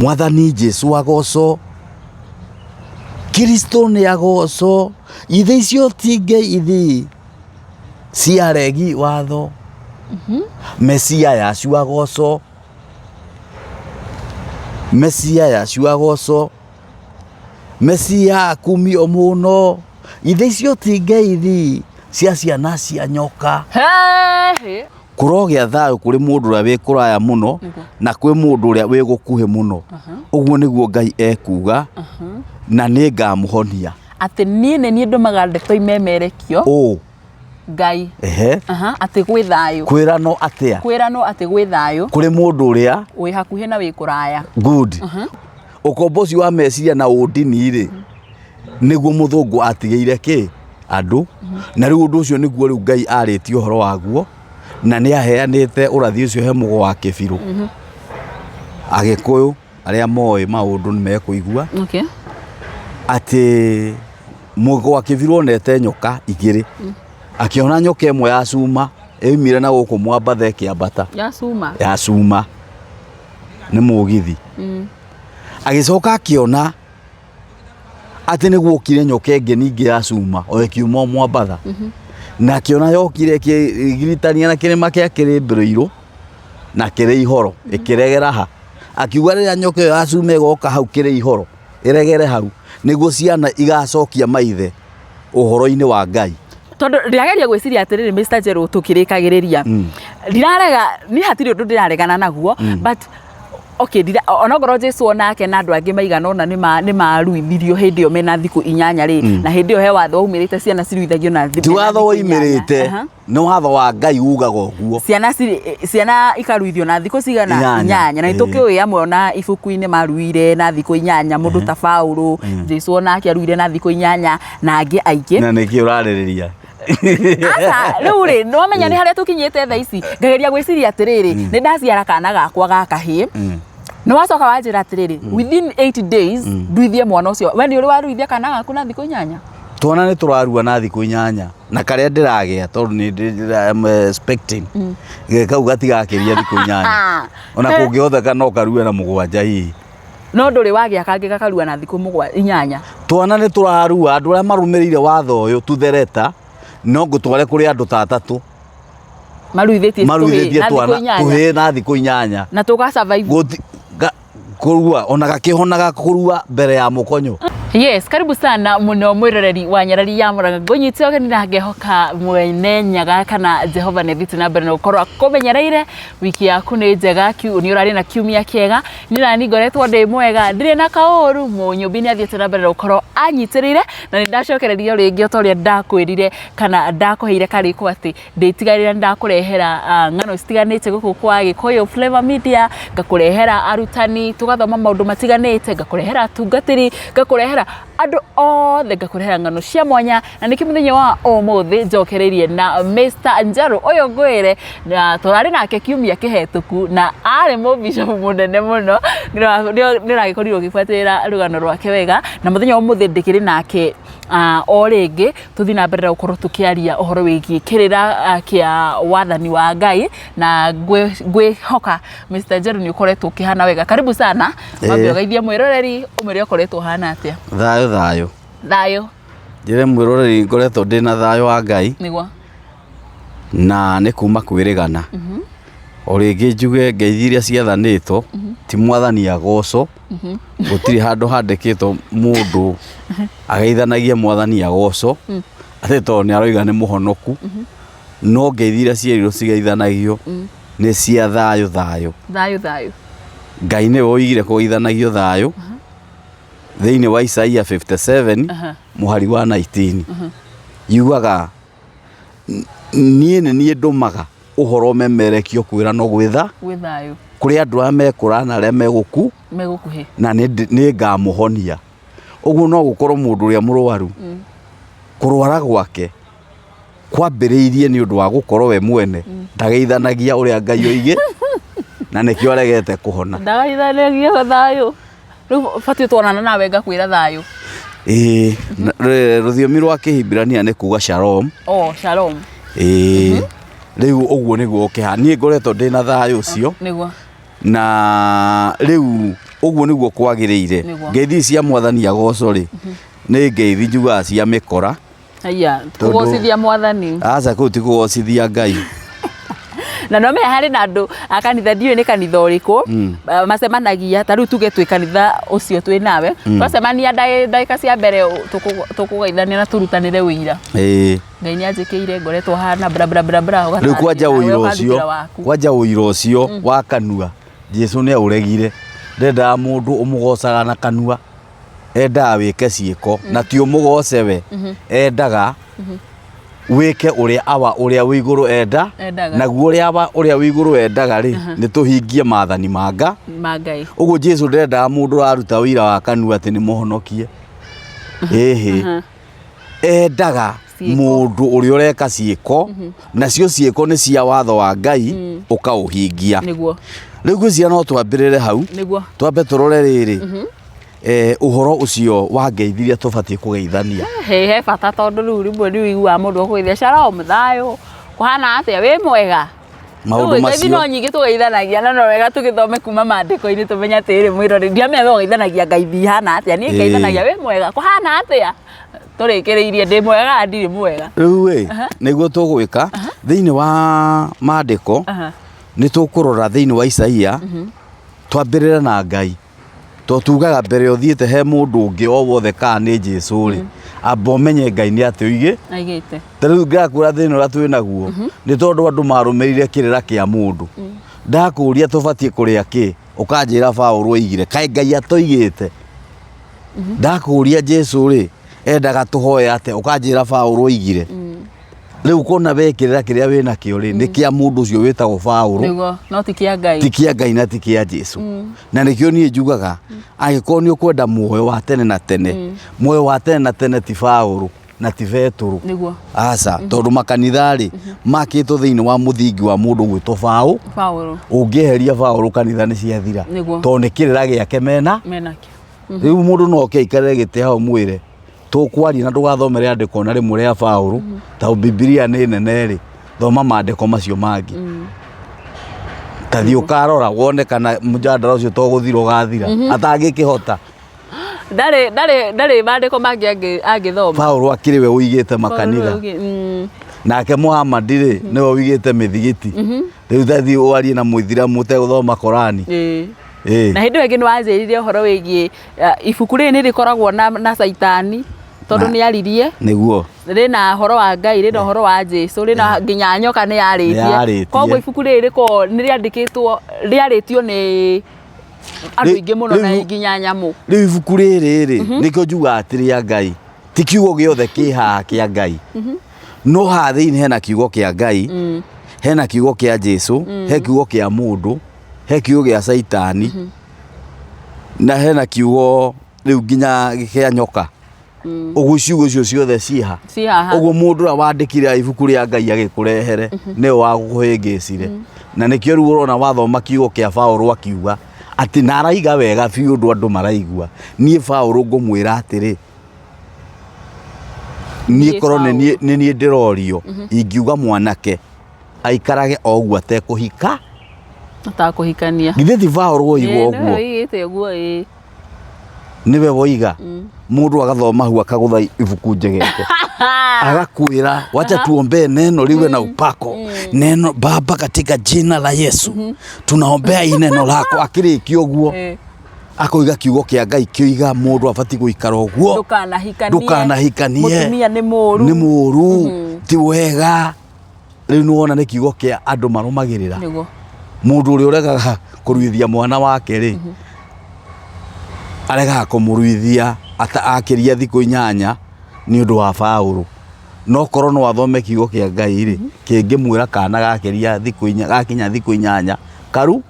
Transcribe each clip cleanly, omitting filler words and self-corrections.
Mwathani Jesu agocwo, Kristo nĩ agocwo, ithe icio ti ngeithi cia aregi watho. Mesia yacu agocwo, Mesia yacu agocwo, Mesia akumio mũno, ithe icio ti ngeithi cia ciana cia nyoka. Hey! Kũrogĩa thayũ kũrĩ mũndũ ũrĩa wĩ kũraya mũno na kwĩ mũndũ ũrĩa wĩ gũkuhĩ mũno. Ũguo nĩguo Ngai ekuuga, na nĩ ngamũhonia. Atĩ niĩ nĩ niĩ ndũmaga ndeto imemerekio. Ũ. Ngai. Ehe. Aha, atĩ gwĩ thayũ. Kwĩranwo atĩa? Kwĩranwo atĩ gwĩ thayũ. Kũrĩ mũndũ ũrĩa wĩ hakuhĩ na wĩ kũraya. Good. Ũkombo ũcio wa meciria na ũndini-rĩ, nĩguo mũthũngũ atigĩire kĩ andũ na rĩu ũndũ ũcio nĩguo rĩu Ngai arĩtie ũhoro waguo na nĩ aheanĩte ũrathi ũcio he mũgo wa kĩbirũ. Agĩkũyũ arĩa moĩ maũndũ nĩ mekũigua Okay. atĩ mũgo wa kĩbirũ onete nyoka igĩrĩ akĩona nyoka ĩmwe ya cuma ĩumire na gũkũ mwambatha ĩkĩambata Ya cuma. ya cuma nĩ mũgithi. Agĩcoka akĩona atĩ nĩ guokire nyoka ĩngĩ ningĩ ya cuma o ĩkiuma o mwambatha na akĩona yokire ĩkĩgiritania na kĩrĩma kĩa kĩrĩmbĩrĩirũ na kĩrĩ ihoro ĩkĩregera ha akiuga rĩrĩa nyoka ĩyo ya cuma ĩgoka hau kĩrĩ ihoro ĩregere hau nĩguo ciana igacokia maithe ũhoro-inĩ wa Ngai. Tondũ ndĩrageria gwĩciria atĩrĩrĩ Mr. Njerũ tũkĩrĩkagĩrĩria ndirarega niĩ hatirĩ ũndũ ndĩraregana naguo but okay ndira onokorwo Jesu onake na andũ angĩ maigana ũna nĩ maruithirio hĩndĩ ĩyo mena thikũ inyanya rĩ na hĩndĩ ĩyo he watho waumĩrĩte ciana ciruithagio na Ti watho woimĩrĩte nĩ watho wa Ngai ugaga ũguo. Ciana ciana ikaruithio na thikũ cigana? Inyanya. Inyanya. Na nĩtũkĩũĩ amwe ona ibuku-inĩ maruire na thikũ inyanya, mũndũ ta Paũlũ, Jesu onake aruire na thikũ inyanya na angĩ aingĩ. Na nĩkĩ ũrarĩrĩria? Aca, rĩu rĩ, nĩwamenya nĩ harĩa tũkinyĩte thaa ici, ngageria gwĩciria atĩrĩrĩ, nĩ ndaciara kana gakwa ga kahĩĩ, nĩ wacoka wanjĩra atĩrĩrĩ, within 8 days nduithie mwana ũcio. We nĩ ũrĩ waruithia kana gaku na thikũ inyanya? Twana nĩ tũrarua na thikũ inyanya na karĩa ndĩragĩa tondũ nĩ I'm expecting kau gatigakĩria thikũ inyanya ona kũngĩhoteka no karue na mũgwanja hihi. No ndũrĩ wagĩa kangĩ gakarua na thikũ mũgwa inyanya? Twana nĩ tũrarua andũ arĩa marũmĩrĩire watho ũyũ tuthereta no ngũtware kũrĩ andũ ta atatũ maruithĩtie maruithĩtie tũhĩĩ na thikũ twana inyanya tũhĩĩ na thikũ inyanya na tũga survive. Kũrua ona gakĩhonaga kũrua mbere ya mũkonyo. Yes, karibu sana muno mwiroreri wa nyarari ya Murang'a. Ngũnyite ũgeni na ngehoka mwene Nyaga kana Jehova nĩ athiĩte na mbere na gũkorwo akũmenyereire. Wiki yaku nĩ njega, nĩ ũrarĩ na kiumia kĩega. Niĩ nani ngoretwo ndĩ mwega, ndirĩ na kaũru. Mũnyũmbi nĩ athiĩte na mbere na gũkorwo anyitĩrĩire na nĩ ndacokereria o rĩngĩ o ta ũrĩa ndakwĩrire kana ndakũheire karĩko atĩ ndĩtigarĩra ndakũrehera ng'ano citiganĩte gũkũ kwa Gĩkũyũ Flavor Media, ngakũrehera arutani, tũgathoma maũndũ matiganĩte, ngakũrehera atungatĩri, ngakũrehera andũ othe, ngakũrehera ng'ano cia mwanya, na nĩkĩo mũthenya wa ũmũthĩ njokereirie na Mr. Njaru ũyũ ngwĩre, na tũrarĩ nake kiumia kĩhetũku na arĩ mũbishopu mũnene mũno, nĩ ũragĩkorirwo ũgĩbuatĩrĩra rũgano rwake wega, na mũthenya wa ũmũthĩ ndĩkĩrĩ nake o rĩngĩ tũthiĩ na mbere na gũkorwo tũkĩaria ũhoro wĩgiĩ kĩrĩra kĩa wathani wa Ngai na ngwĩhoka Mr. Njeru nĩ ũkoretwo ũkĩhana wega. Karibu sana. Wambe ũgeithie mwĩroreri ũmwĩre ũkoretwo ũhana atĩa. Thayũ thayũ. Thayũ. Njĩre mwĩroreri ngoretwo ndĩna thayũ wa Ngai. Nĩguo. Na nĩ kuma kwĩrĩgana. O rĩngĩ njuge ngeithi iria ciathanĩtwo ti mwathani agocwo. Gũtirĩ handũ handĩkĩtwo mũndũ ageithanagie mwathani agocwo atĩ tondũ nĩ aroiga nĩ mũhonoku. No ngeithi iria cierirwo cigeithanagio nĩ cia thayũ thayũ. Thayũ thayũ. Ngai nĩwe oigire kũgeithanagio thayũ thĩinĩ wa Isaia 57 mũhari wa 19 yugaga niĩ nĩ niĩ ndũmaga ũhoro ũmemerekio kwĩranwo gwĩ tha Gwĩ thayũ. Kũrĩ andũ arĩa mekũra na arĩa megũku Megũkuhĩ. Na nĩ ngamũhonia. Ũguo no gũkorwo mũndũ ũrĩa mũrwaru kũrwara gwake kwambĩrĩirie nĩ ũndũ wa gũkorwo we mwene ndageithanagia ũrĩa Ngai oigĩ na nĩkĩo aregete kũhona. Ndagaithanagia thayũ. Rĩu batiĩ tuonana nawe ngakwĩra thayũ. Ĩĩ, rũthiomi rwa Kĩhibirania nĩ kuga shalom. Oh, shalom. Ĩĩ, rĩu ũguo nĩguo ũkĩhana. Niĩ ngoretwo ndĩna thayũ ũcio. Nĩguo. Na rĩu Ũguo nĩguo kwagĩrĩire. Nĩguo. Ngeithi cia mwathani agocwo rĩ, nĩ ngeithi njugaga cia mĩkora. Aya, Tondũ- kũgocithia mwathani. Aca kũu ti kũgocithia Ngai. Na no menya harĩ na andũ a kanitha, ndiũĩ nĩ kanitha ũrĩkũ, macemanagia, ta rĩu tuge twĩ kanitha ũcio twĩ nawe, twacemania ndagĩka cia mbere tũkũgeithania na tũrutanĩre ũira. Ngai nĩ anjĩkĩire, ngoretwo hana bra bra bra bra, Rĩu ũgatarĩria kwanja nawe ũira ũkarutĩra ũcio, waku. kwanja ũira ũcio wa kanua, Jesu nĩ aũregire. Ndendaga mũndũ ũmũgocaga na kanua, endaga wĩke ciĩko, na ti ũmũgoce we, endaga wĩke ũrĩa awa ũrĩa wĩ igũrũ enda. Endaga. Naguo ũrĩa awa ũrĩa wĩ igũrũ endaga rĩ, nĩ tũhingie maathani ma Nga. Ma Ngai. Ũguo Jesu ndendaga mũndũ ũraruta ũira wa kanua atĩ nĩ mũhonokie. Ĩhĩ. Endaga Ciĩko. mũndũ ũrĩa ũreka ciĩko, nacio ciĩko nĩ cia watho wa Ngai, ũkaũhingia. Rĩu ngwĩciria no twambĩrĩre hau. Twambe tũrore rĩrĩ, ũhoro ũcio wa ngeithi iria tũbatiĩ kũgeithania. He he bata, tondũ rĩu rĩmwe nĩ ũiguaga mũndũ akũgeithia shalom, thayũ, kũhana atĩa, wĩ mwega? Maũndũ Rĩu ngeithi macio. no nyingĩ tũgeithanagia, na no wega tũgĩthome kuma maandĩko-inĩ tũmenye atĩrĩrĩ, mwĩroreri, ndiamenya we ũgeithanagia ngeithi ihana atĩa. Niĩ ngeithanagia wĩ mwega, kũhana atĩa? Tũrĩkĩrĩirie ndĩ mwega kana ndirĩ mwega. Rĩu ĩ, nĩguo tũgwĩka thĩinĩ wa maandĩko, nĩ tũkũrora thĩinĩ wa Isaia, twambĩrĩre na Ngai. To tugaga mbere ũthiĩte he mũndũ ũngĩ o wothe kana nĩ Jesu rĩ, amba ũmenye Ngai nĩ atĩ oigĩ. Aigĩte. Ta rĩu ngĩrakwĩra thĩna ũrĩa twĩ naguo, nĩ tondũ andũ marũmĩrĩire kĩrĩra kĩa mũndũ. Ndakũria tũbatiĩ kũrĩa kĩ, ũkanjĩra Paũlũ oigire, kaĩ Ngai atoigĩte? Ndakũria Jesu rĩ, endaga tũhoe atĩa, ũkanjĩra Paũlũ oigire. Rĩu ũkona we kĩrĩra kĩrĩa wĩ nakĩo rĩ, nĩ kĩa mũndũ ũcio wĩtagwo Paũlũ. Nĩguo, no ti kĩa Ngai. Ti kĩa Ngai na ti kĩa Jesu. Na nĩkĩo niĩ njugaga, angĩkorwo nĩ ũkwenda muoyo wa tene na tene, muoyo wa tene na tene ti Paũlũ na ti Betũrũ. Nĩguo. Aca, tondũ makanitha rĩ, makĩtwo thĩinĩ wa mũthingi wa mũndũ gwĩtwo Paũlũ. Paũlũ. Ũngĩeheria Paũlũ kanitha nĩ ciathira. Nĩguo. Tondũ nĩ kĩrĩra gĩake mena. Menakĩo. Rĩu mũndũ no oke aikarĩre gĩtĩ hau mwĩre tũkwaria na ndũgathomere andĩko na rĩmwe rĩa Paũlũ, tondũ Bibilia nĩ nene rĩ, thoma maandĩko macio mangĩ. Ta thiĩ ũkarora wone kana mũjadara ũcio to gũthira ũgathira, atangĩkĩhota. Ndarĩ ndarĩ ndarĩ maandĩko mangĩ angĩthoma. Paũlũ akĩrĩ we ũigĩte makanitha. Nake Muhammad rĩ, nĩwe ũigĩte mĩthigiti. Rĩu ta thiĩ warie na mũithiramu ũtegũthoma Korani. Na hĩndĩ ĩyo ĩngĩ nĩ wanjĩrire ũhoro wĩgiĩ ibuku rĩrĩ nĩ rĩkoragwo na caitani, tondũ nĩ aririe. Nĩguo. Rĩna ũhoro wa Ngai, rĩna ũhoro wa Jesu, rĩna nginya nyoka nĩ yarĩtie. Koguo ibuku rĩrĩ rĩkoragwo nĩ rĩandĩkĩtwo, rĩarĩtio nĩ andũ aingĩ mũno na nginya nyamũ. Rĩu ibuku rĩrĩ rĩ, nĩkĩo njugaga ti rĩa Ngai. Ti kiugo gĩothe kĩ haha kĩa Ngai. No haha thĩinĩ hena kiugo kĩa Ngai, hena kiugo kĩa Jesu, he kiugo kĩa mũndũ, he kiugo gĩa caitani, na hena kiugo rĩu nginya kĩa nyoka. Ũguo ciugo icio ciothe ciĩ ha? Ciĩ haha. Ũguo mũndũ ũrĩa wandĩkire ibuku rĩa Ngai agĩkũrehere nĩwe wagũkũhĩngĩcire. Na nĩkĩo rĩu ũrona wathoma kiugo kĩa Paũlũ akiuga atĩ na araiga wega biũ ũndũ andũ maraigua. Niĩ Paũlũ ngũmwĩra atĩrĩ, niĩ korwo nĩ niĩ nĩ niĩ ndĩrorio, ingiuga mwanake aikarage o ũguo atekũhika. Atakũhikania. Githĩ ti Paũlũ woiga Ĩĩ, ũguo? nĩwe oigĩte ũguo, ĩĩ. Nĩwe woiga. Mũndũ agathoma hau akagũtha ibuku njegeke. Agakwĩra wacha tuombee neno liwe na upako. Neno Baba, katika jina la Yesu tunaombea hii neno lako. Akĩrĩkia ũguo akoiga kiugo kĩa Ngai kĩoiga mũndũ abatiĩ gũikara ũguo, Ndũkanahikanie. ndũkanahikanie, Mũtumia nĩ mũru. nĩ mũru, ti wega. Rĩu nĩ wona nĩ kiugo kĩa andũ marũmagĩrĩra. Nĩguo. Mũndũ ũrĩa ũregaga kũruithia mwana wake rĩ, aregaga kũmũruithia akĩria thikũ 8 nĩ ũndũ wa Paũlũ. No korwo no athome kiugo kĩa Ngai rĩ, kĩngĩmwĩra kana gakĩria thikũ inya, gakinya thikũ 8 karu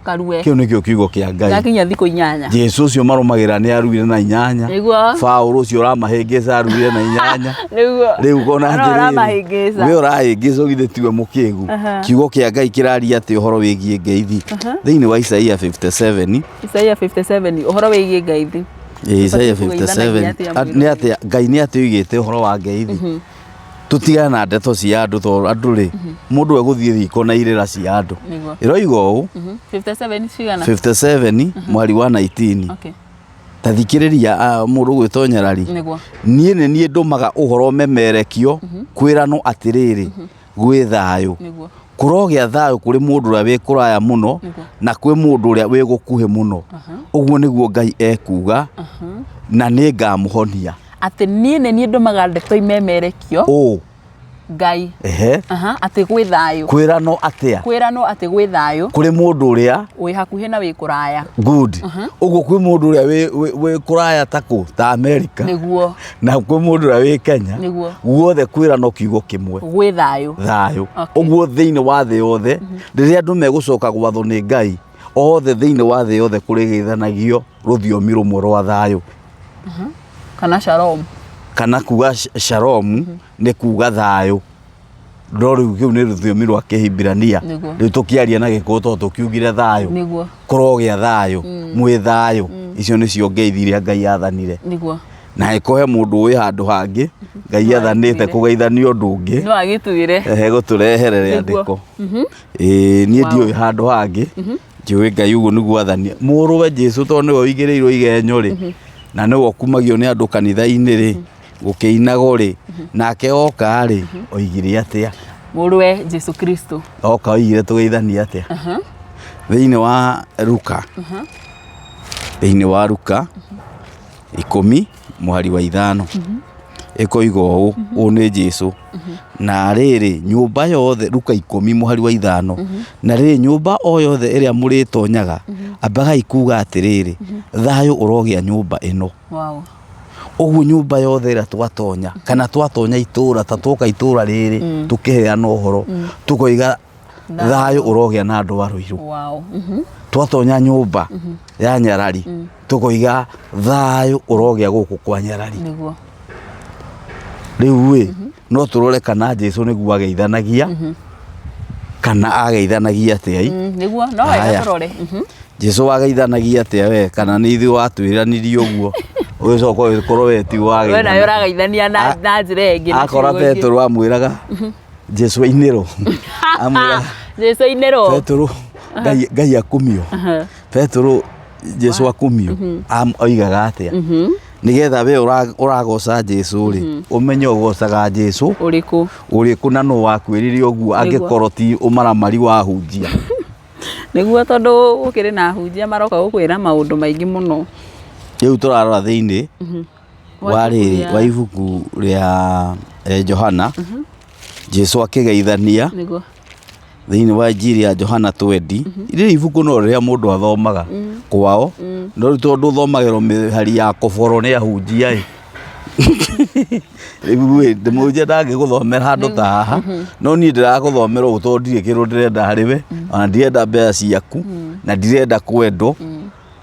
Karue. Kĩu nĩkĩo kiugo kĩa Ngai. Gakinya thikũ 8. Jesu ũcio marũmagĩrĩra nĩ aruire na 8. Nĩguo. Paũlũ ũcio ũramahĩngĩca aruire na 8. Nĩguo. Rĩu ũkona No atĩrĩrĩ, ũramahĩngĩca. we ũrahĩngĩca githĩ tiwe mũkĩgu. Kiugo kĩa Ngai kĩraria atĩ ũhoro wĩgiĩ ngeithi. Thĩinĩ wa Isaia 57. Isaia 57 ũhoro wĩgiĩ ngeithi. Isaia Ũbatiĩ kũgeithanagia 57. atĩa Nĩ atĩa Ngai nĩ atĩ oigĩte ũhoro wa ngeithi. Tũtigane na ndeto cia andũ tondũ andũ rĩ, mũndũ egũthiĩ riko na irĩra cia andũ. Nĩguo. Ĩroiga ũũ. 57 cigana? 57 mweri wa 19. Okay. Ta thikĩrĩria, mũndũ ũgwĩtwo Nyarari. Nĩguo. Niĩ nĩ niĩ ndũmaga ũhoro memerekio kwĩranwo atĩrĩrĩ, gwĩ thayũ. Nĩguo. Kũrogĩa thayũ kũrĩ mũndũ ũrĩa wĩ kũraya mũno na kwĩ mũndũ ũrĩa wĩ gũkuhĩ mũno. Ũguo nĩguo Ngai ekuga, na nĩ ngamũhonia. Atĩ niĩ nĩ niĩ ndũmaga ndeto imemerekio. Ũũ. Ngai. Ehe. Aha, atĩ gwĩ thayũ. Kwĩranwo atĩa? Kwĩranwo atĩ gwĩ thayũ. Kũrĩ mũndũ ũrĩa wĩ hakuhĩ na wĩ kũraya. Good. Ũguo kwĩ mũndũ ũrĩa wĩ kũraya ta kũ? Ta America. Nĩguo. Na kwĩ mũndũ ũrĩa wĩ Kenya. Nĩguo. Guothe kwĩranwo kiugo kĩmwe. Gwĩ thayũ. Thayũ. Okay. Ũguo thĩinĩ wa thĩ yothe, rĩrĩa andũ megũcoka gwathwo nĩ Ngai, othe thĩinĩ wa thĩ yothe kũrĩgeithanagio rũthiomi rũmwe rwa thayũ. Kana shalom. Kana kuga shalom nĩ kuga thayũ. No rĩu kĩu nĩ rũthiomi rwa Kĩhibirania. Nĩguo. Rĩu tũkĩaria na Gĩkũyũ tondũ tũkiugire thayũ. Nĩguo. Kũrogĩa thayũ, mwĩ thayũ. Icio nĩcio ngeithi iria Ngai athanire. Nĩguo. Na angĩkorwo he mũndũ wĩ handũ hangĩ Ngai athanĩte kũgeithanio ũndũ ũngĩ, no agĩtwĩre. Ehe, gũtũrehere Nĩguo. rĩandĩko. Ĩĩ, niĩ ndiũĩ handũ hangĩ, njũĩ Ngai ũguo nĩguo athanie. Mũrũwe Jesu tondũ nĩwe ũigĩrĩirwo igenyo rĩ, na nĩwe ũkumagio nĩ andũ kanitha-inĩ rĩ, gũkĩinagwo rĩ, nake oka rĩ, oigire atĩa? Mũrũwe Jesu Kristo. Oka oigire tũgeithanie atĩa? Thĩinĩ wa Luka, thĩinĩ wa Luka 10 mũhari wa 5, ĩkoiga ũũ, ũũ nĩ Jesu. Na rĩrĩ, nyũmba yothe, Luka 10 mũhari wa 5, na rĩrĩ, nyũmba o yothe ĩrĩa mũrĩtonyaga, ambagai kuga atĩrĩrĩ, thayũ ũrogĩa nyũmba ĩno. Wow. Ũguo nyũmba yothe ĩrĩa twatonya, kana twatonya itũra, ta twoka itũra rĩrĩ, tũkĩheana ũhoro, tũkoiga thayũ ũrogĩa na andũ a Ruiru. Wow. Twatonya nyũmba ya Nyarari, tũkoiga thayũ ũrogĩa gũkũ kwa Nyarari. Nĩguo. Rĩu ĩ, no tũrore kana Jesu nĩguo ageithanagia, kana ageithanagia atĩa ĩ? Nĩguo, no wega Haya. tũrore. Jesu ageithanagia atĩa we, kana nĩ ithuĩ watwĩranirie ũguo, ũgĩcoka ũgĩkorwo we ti We nawe wageithanagia. ũrageithania na njĩra ĩngĩ na Akora ciugo ingĩ. Petero amwĩraga Jesu ainĩrwo, amwĩraga Jesu ainĩrwo. Petero Ngai akumio. Petero Jesu akumio. Oigaga atĩa? Nĩgetha we ũragoca Jesu rĩ, ũmenye ũgocaga Jesu ũrĩkũ, ũrĩkũ, na nũ wakwĩrire ũguo, angĩkorwo ti ũmaramari wahunjia. Nĩguo, tondũ gũkĩrĩ na ahunjia maroka gũkwĩra maũndũ maingĩ mũno. Rĩu tũrarora thĩinĩ wa rĩrĩ, wa ibuku rĩa Johana, Jesu akĩgeithania. Nĩguo. Thĩinĩ wa Injiri ya Johana 20, rĩrĩ ibuku no rĩrĩa mũndũ athomaga kwao, no rĩu tondũ ũthomagĩrwo mĩhari ya kũborwo nĩ ahunjia ĩ, rĩu ĩ, mũhunjia ndangĩgũthomera handũ ta haha, no niĩ ndĩragũthomera ũũ tondũ ndirĩ kĩndũ ndĩrenda harĩ we, ona ndirenda mbeca ciaku, na ndirenda kwendwo.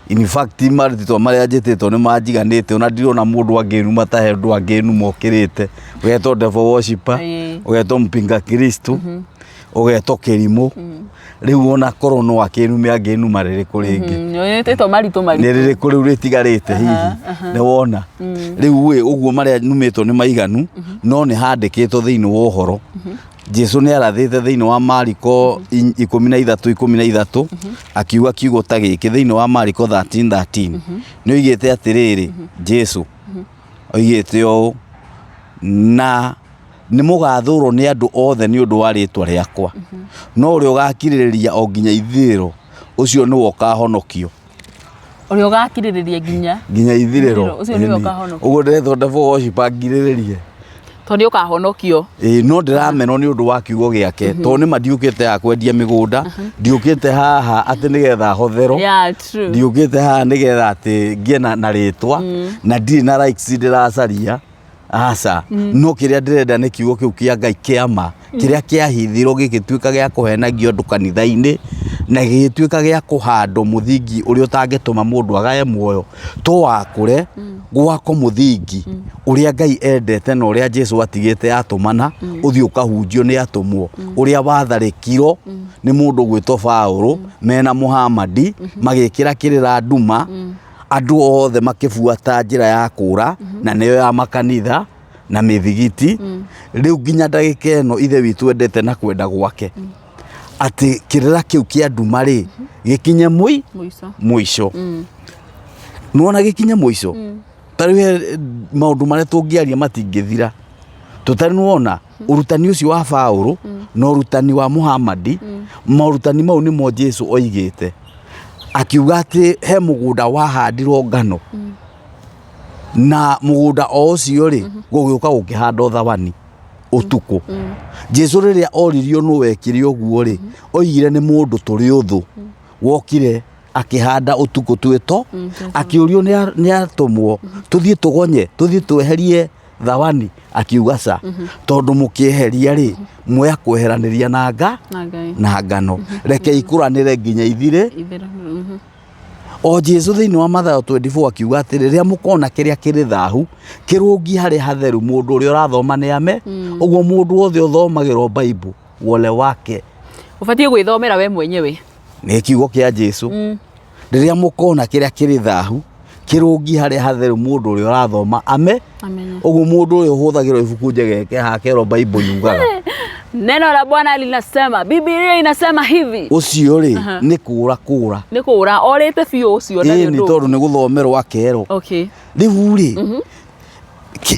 In fact, marĩtwa marĩa njĩtĩtwo nĩ manjiganĩte, ona ndirona mũndũ angĩnuma ta he ũndũ angĩnuma ũkĩrĩte. Ũgetwo devil worshipper, ũgetwo mpinga Kristo, ũgetwo kĩrimũ. Rĩu ona korwo no akĩnume, angĩnuma rĩrĩkũ rĩngĩ? Wĩtĩtwo maritũ Nĩ maritũ. rĩrĩkũ rĩu rĩtigarĩte hihi? Nĩ wona rĩu ĩ, ũguo marĩa numĩtwo nĩ maiganu, no nĩ handĩkĩtwo thĩinĩ wa ũhoro. Jesu nĩ arathĩte thĩinĩ wa Mariko 13:13, akiuga kiugo ta gĩkĩ thĩinĩ wa Mariko 13:13. Nĩ oigĩte atĩrĩrĩ, Jesu oigĩte ũũ, na nĩ mũgathũrwo nĩ andũ othe nĩ ũndũ wa rĩtwa rĩakwa, no ũrĩa ũgakirĩrĩria o nginya ithirĩro, ũcio nĩwe ũkahonokio. Ũrĩa ũgakirĩrĩria nginya nginya ithirĩro, ithirĩro, ũcio nĩwe ũkahonokio. Ũguo ndĩretwo devil worshipper ngirĩrĩrie. Tondũ nĩ ũkahonokio. Ĩĩ, no ndĩramenwo nĩ ũndũ wa kiugo gĩake, tondũ nĩma ndiũkĩte haha kwendia mĩgũnda, ndiũkĩte haha atĩ nĩgetha hotherwo. Yeah, true. Ndiũkĩte haha nĩgetha atĩ ngĩe na rĩtwa, na ndirĩ na likes ndĩracaria, aca. No kĩrĩa ndĩrenda nĩ kiugo kĩu kĩa Ngai kĩa ma, kĩrĩa kĩahithirwo gĩgĩtuĩka gĩa kũhenagio andũ kanitha-inĩ, na gĩgĩtuĩka gĩa kũhandwo mũthingi ũrĩa ũtangĩtũma mũndũ agae muoyo, to wakũre gwakwo mũthingi ũrĩa Ngai endete na ũrĩa Jesu atigĩte atũmana, ũthiĩ ũkahunjio nĩ atũmwo, ũrĩa watharĩkirwo nĩ mũndũ ũgwĩtwo Paũlũ mena Muhammad, magĩkĩra kĩrĩra nduma, andũ othe makĩbuata njĩra ya kũra, na nĩyo ya makanitha. Na mĩthigiti. Rĩu nginya ndagĩka ĩno Ithe witũ endete na kwenda gwake atĩ kĩrĩra kĩu kĩa nduma rĩ gĩkinye Mũico. Mũico. Nĩwona gĩkinye mũico. Ta rĩu he maũndũ marĩa tũngĩaria matingĩthira tũtarĩ. Nĩwona ũrutani ũcio wa Paũlũ na ũrutani wa Muhammadi, morutani mau nĩmo Jesu oigĩte akiuga atĩ he mũgũnda wahandirwo ngano, na mũgũnda o ũcio rĩ gũgĩũka gũkĩhandwo thawani ũtukũ. Jesu rĩrĩa oririo nũ wekire ũguo rĩ, oigire nĩ mũndũ tũrĩ ũthũ wokire akĩhanda ũtukũ twĩto. Akĩũrio nĩ atũmwo, tũthiĩ tũgonye, tũthiĩ tweherie thawani? Akiuga ca, tondũ mũkĩeheria rĩ mwe kweheranĩria na nga Na Ngai. Na ngano reke ikũranĩre nginya ithire. Ithira. O Jesu thĩinĩ wa Mathayo 24 akiuga atĩ rĩrĩa mũkona kĩrĩa kĩrĩ thahu kĩrũngi harĩa hatheru, mũndũ ũrĩa ũrathoma nĩ ame ũguo. Mũndũ wothe ũthomagĩrwo Bible wole wake. Ũbatiĩ gwĩthomera we mwenyewe. Nĩ kiugo kĩa Jesu, rĩrĩa mũkona kĩrĩa kĩrĩ thahu kĩrũngi harĩa hatheru, mũndũ ũrĩa ũrathoma ame Amenye. Ũguo mũndũ ũrĩa ũhũthagĩrwo ibuku njegeke hakerwo Bible yugaga. Neno la Bwana linasema, Biblia inasema hivi. Ũcio rĩ nĩ kũra kũra. Nĩ kũra orĩte biũ ũcio ndarĩ Ĩĩ, nĩ ũndũ. tondũ nĩ gũthomerwo akerwo. Rĩu rĩ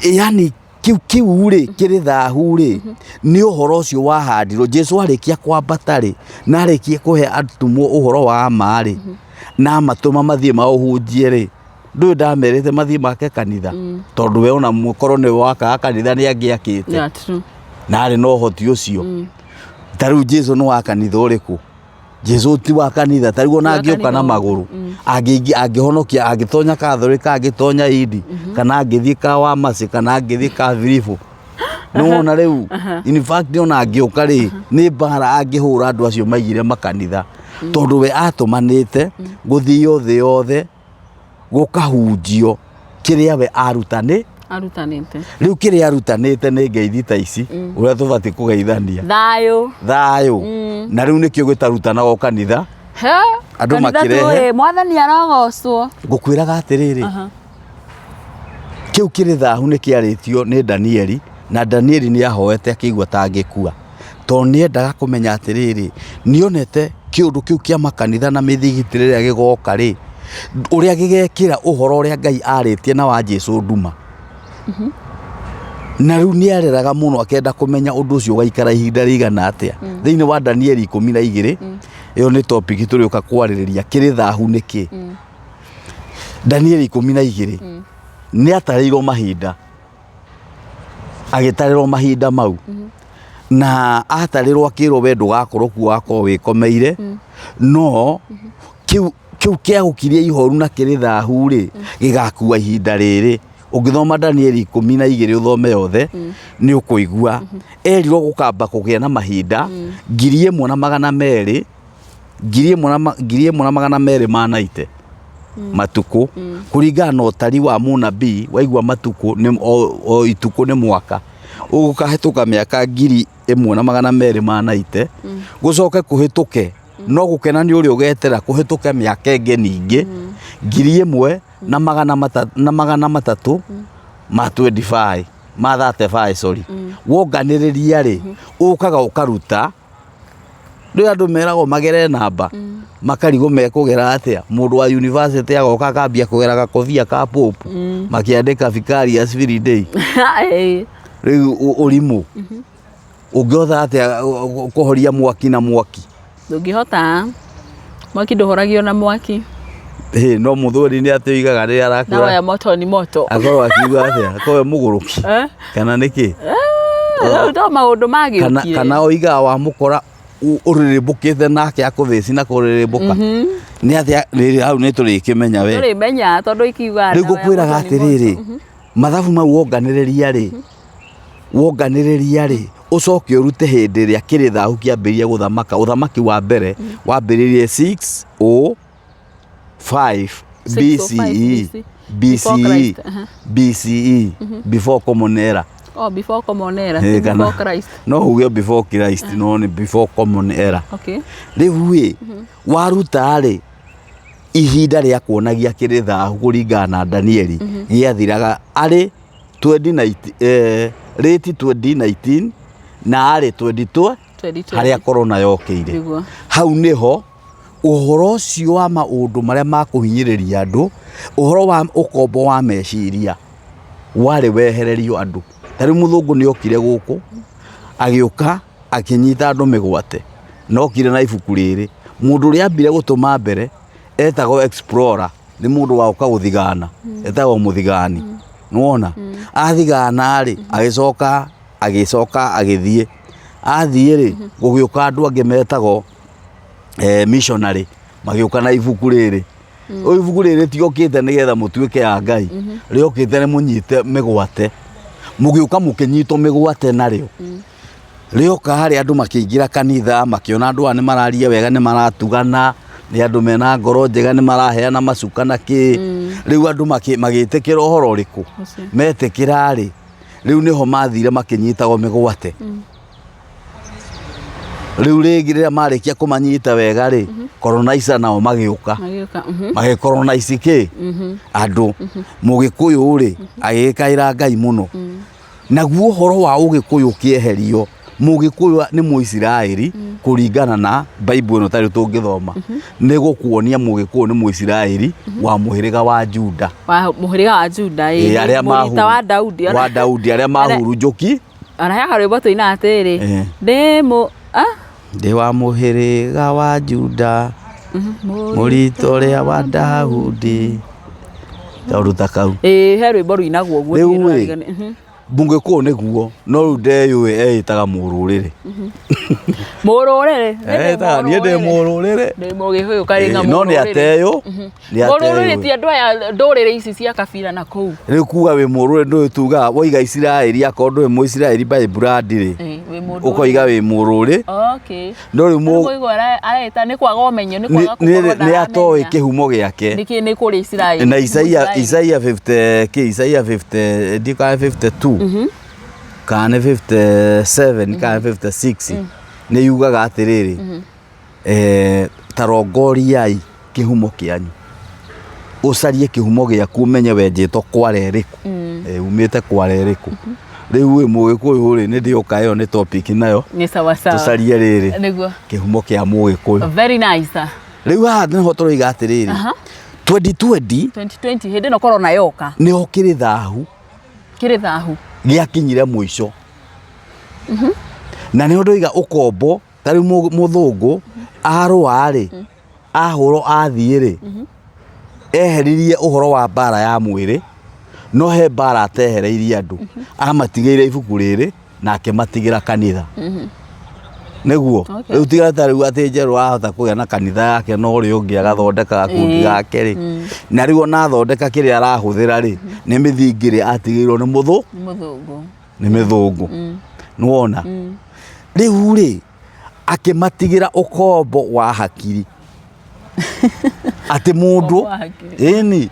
yani kĩu rĩ kĩrĩ thahu rĩ nĩ ũhoro ũcio wahandirwo Jesu arĩkia kwambata rĩ, na arĩkia kũhe atũmwo ũhoro wa ma rĩ, na amatũma mathiĩ maũhunjie rĩ. Ndũĩ ndamerĩte mathiĩ make kanitha, tondũ we ona korwo nĩwe wakaga kanitha nĩ angĩakĩte. Yeah, true. Na arĩ na ũhoti ũcio. Ta rĩu Jesu nĩ wa kanitha ũrĩkũ? Jesu ti wa kanitha. Ta rĩu ona Ti wa angĩũka na kanitha. Magũrũ angĩhonokia, angĩtonya Katholika, angĩtonya Indi, kana angĩthiĩ ka Wamacĩ, kana angĩthiĩ ka Biribũ, nĩwona rĩu in fact ona angĩũka rĩ nĩ mbara angĩhũra andũ acio maigire makanitha, tondũ we atũmanĩte gũthio thĩ yothe gũkahunjio kĩrĩa we arutanĩ Arutanĩte. Rĩu kĩrĩa arutanĩte nĩ ngeithi ta ici ũrĩa tũbatiĩ kũgeithania. Thayũ. Thayũ. Na rĩu nĩkĩo gĩtarutanagwo kanitha. He? Andũ Kanitha makĩrehe. tũĩ, Mwathani arogocwo. Ngũkwĩraga atĩrĩrĩ, kĩu kĩrĩ thahu nĩ kĩarĩtio nĩ Danieli, na Danieli nĩ ahoete akĩigua ta angĩkua, tondũ nĩ endaga kũmenya atĩrĩrĩ, nĩonete kĩũndũ kĩu kĩa makanitha na mĩthigiti rĩrĩa gĩgoka rĩ, ũrĩa gĩgekĩra ũhoro ũrĩa Ngai arĩtie na wa Jesu nduma. Na rĩu nĩ areraga mũno akenda kũmenya ũndũ ũcio ũgaikara ihinda rĩigana atĩa. Thĩinĩ wa Danieli 12, ĩyo nĩ topic tũrĩũka kwarĩrĩria, kĩrĩ thahu nĩkĩ. Danieli 12 nĩ atarĩirwo mahinda, agĩtarĩrwo mahinda mau, na atarĩrwo akĩrwo we ndũgakorwo kuo, wakorwo wĩkomeire. No kĩu kĩa gũkiria ihoru na kĩrĩ thahu rĩ gĩgakua ihinda rĩrĩ. Ũngĩthoma Danieli 12 ũthome yothe nĩ ũkũigua erirwo gũkamba kũgĩa na mahinda 1200, 1200 ma naite matukũ kũringana na ũtari wa mũnabii. Waigua matukũ nĩ o itukũ nĩ mwaka, ũgũkahĩtũka mĩaka 1200 ma naite, gũcoke kũhĩtũke, no gũkena nĩ ũrĩa ũgetera kũhĩtũke mĩaka ĩngĩ ningĩ 1300 ma 25, ma 35, sorry. Wonganĩrĩria rĩ ũkaga ũkaruta. Rĩu andũ meragwo magere namba makarigwo mekũgera atĩa. Mũndũ wa university agoka akambia kũgera gakobia ka pope makĩandĩka Vicarius Filii Dei. Rĩu ũrimũ ũngĩhota atĩa kũhoria mwaki na mwaki? Ndũngĩhota, mwaki ndũhoragio na mwaki. Ĩ, no mũthuri nĩ atĩ oigaga rĩrĩa Dawa arakũra ya moto ni moto. Akorwo akiuga atĩa, akorwo e mũgũrũki? Eh? Kana nĩkĩ? Rĩu to maũndũ Kana magĩũkire. kana oigaga wamũkora ũrĩrĩmbũkĩte nake akũthĩci na kũrĩrĩmbũka nĩ atĩa rĩrĩ hau nĩ tũrĩkĩmenya we. Tũrĩmenya tondũ ikiuga Rĩu dawa ya ngũkwĩraga moto ni moto. atĩrĩrĩ, mathabu mau wonganĩrĩria rĩ ũcoke ũrute hĩndĩ ĩrĩa kĩrĩ thahu kĩambĩrĩria gũthamaka. Ũthamaki wa mbere wambĩrĩirie 6 o 5 605 BCE. BC. Before BCE. Christ, aha. BCE, before common era. Oh, before common era, Eh, ti kana before Christ. No uge before Christ, no nĩ before common era. Rĩu ĩ waruta rĩ ihinda rĩa kuonagia kĩrĩ thahu kũringana na Danieli gĩathiraga arĩ 2019, late 2019 na arĩ 22 2020. harĩa corona yokĩire. Nĩguo. Hau nĩho ũhoro ũcio wa maũndũ marĩa ma kũhinyĩrĩria andũ, ũhoro wa ũkombo wa meciria warĩ wehererio andũ. Ta rĩu mũthũngũ nĩ okire gũkũ, agĩũka akĩnyita andũ mĩgwate, na okire na ibuku rĩrĩ. Mũndũ ũrĩa ambire gũtũma mbere etagwo explorer, nĩ mũndũ wa gũka gũthigana, etagwo mũthigani. Nĩwona? Athigana rĩ, agĩcoka agĩcoka agĩthiĩ. Athiĩ rĩ, gũgĩũka andũ angĩ metagwo missionary, magĩũka na ibuku rĩrĩ. Ũyũ ibuku rĩrĩ rĩtiokĩte nĩgetha mũtuĩke a Ngai, rĩokĩte nĩ mũnyite mĩgwate. Mũgĩũka mũkĩnyitwo mĩgwate narĩo. Rĩoka harĩ andũ makĩingĩra kanitha, makĩona andũ aya nĩ mararia wega, nĩ maratugana, nĩ andũ mena ngoro njega, nĩ maraheana macuka na kĩ. Rĩu andũ magĩtĩkĩra ũhoro ũrĩkũ? Ũcio. Metĩkĩra rĩ, rĩu nĩho mathire makĩnyitagwo mĩgwate. Rĩu rĩngĩ rĩrĩa marĩkia kũmanyita wega rĩ, colonizer nao magĩũka. Magĩũka. Magĩcolonize kĩ? Andũ. Mũgĩkũyũ rĩ, agĩgĩkaĩra Ngai mũno. Naguo ũhoro wa ũgĩkũyũ ũkĩeherio, mũgĩkũyũ nĩ Mũisiraeli kũringana na Bible ĩno tarĩu tũngĩthoma. Nĩ gũkuonia mũgĩkũyũ nĩ Mũisiraeli wa mũhĩrĩga wa Juda. Wa mũhĩrĩga wa Juda, Ĩĩ, arĩa mũrita wa Daudi. Wa Daudi, arĩa mahurunjũki. Ona he karwĩmbo tũinaga atĩrĩrĩ, ndĩ mũ ah? Ndĩ wa mũhĩrĩga wa Juda, mũrita ũrĩa wa Daudi. Kaũndũ ta kau. Ĩĩ, he rwĩmbo rũinagwo ũguo. Rĩu ndiũĩ ĩ, nĩũrarigania. Mũgĩkũyũ nĩguo, no rĩu ndeyũĩ eĩtaga mũrũrĩrĩ. Mũrũrĩrĩ. Eĩtaga niĩ ndĩ mũrũrĩrĩ. Ndĩ mũgĩkũyũ karĩng'a Ĩĩ, no nĩ mũrũrĩrĩ. ateyũ. Nĩ Mũrũrĩrĩ ateyũ. ti andũ aya ndũrĩrĩ ici cia kabira na kũu. Rĩu kuga wĩ mũrũrĩrĩ ndũĩ tugaga woiga Isiraeli akorwo ndũĩ mũisiraeli by blood rĩ, Ĩĩ, wĩ mũndũ. ũkoiga wĩ mũrũrĩ. Okay. No rĩu mũ Mũigua areta nĩ kwaga ũmenyo nĩ kwaga nĩ gũkorwo nĩ atoĩ ndaramenya. kĩhumo gĩake. Nĩkĩ nĩ kũrĩ Isiraeli. Na Isaia Mũisiraeli. Isaia 50 kĩ Isaia 50 ndiũ kana 52 kana nĩ 57 kana 56 nĩ yugaga atĩrĩrĩ, ta rongoriai kĩhumo kĩanyu, ũcarie kĩhumo gĩaku ũmenye wenjĩtwo kware ĩrĩkũ, umĩte kware ĩrĩkũ. Rĩu ĩ mũgĩkũyũ rĩ, nĩ ndĩoka ĩyo nĩ topic nayo. Nĩ sawa sawa. Tũcarie rĩrĩ Nĩguo. kĩhumo kĩa mũgĩkũyũ. Very nice. Rĩu haha nĩho tũroiga atĩrĩrĩ, 2020 2020 hĩndĩ ĩno corona yoka. Nĩho kĩrĩ thahu. Kĩrĩ thahu. Gĩakinyire mũico. Na nĩho ndoiga ũkombo, ta rĩu mũthũngũ arũa rĩ, ahũrwo athiĩ rĩ, eheririe ũhoro wa mbara ya mwĩrĩ, no he mbara atehereirie andũ. Amatigĩire ibuku rĩrĩ na akĩmatigĩra kanitha. Nĩguo. Okay. Rĩu tiga ta rĩu atĩ Njerũ ahota kũgĩa na kanitha yake na ũrĩa ũngĩ agathondeka gakundi gake rĩ. Na rĩu ona athondeka kĩrĩa arahũthĩra rĩ, nĩ mĩthingi ĩrĩa atigĩirwo nĩ mũthũ. Nĩ mũthũngũ. Nĩ mĩthũngũ. Nĩwona? Rĩu rĩ, akĩmatigĩra ũkombo wa hakiri. Atĩ mũndũ, Ũkombo wa hakiri. ĩni,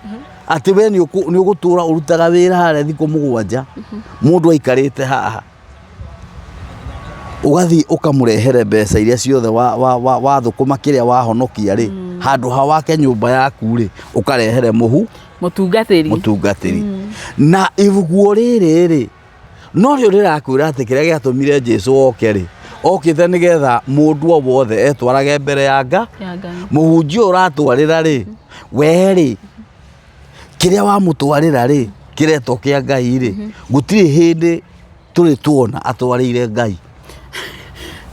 atĩ we nĩ ũgũtũra ũrutaga wĩra harĩa thikũ mũgwanja, mũndũ aikarĩte haha. Ũgathiĩ ũkamũrehere mbeca iria ciothe wathũkũma kĩrĩa wahonokia rĩ, handũ ha wake nyũmba yaku rĩ, ũkarehere mũhu. Mũtungatĩri. Mũtungatĩri. Na ibuku rĩrĩ rĩ, no rĩo rĩrakwĩra atĩ kĩrĩa gĩatũmire Jesu oke rĩ, okĩte nĩgetha mũndũ o wothe etwarage mbere ya Nga. Ya Ngai. Mũhunjia ũratwarĩra rĩ, we rĩ, kĩrĩa wamũtwarĩra rĩ, kĩretwo kĩa Ngai rĩ, gũtirĩ hĩndĩ tũrĩ tuona atwarĩire Ngai.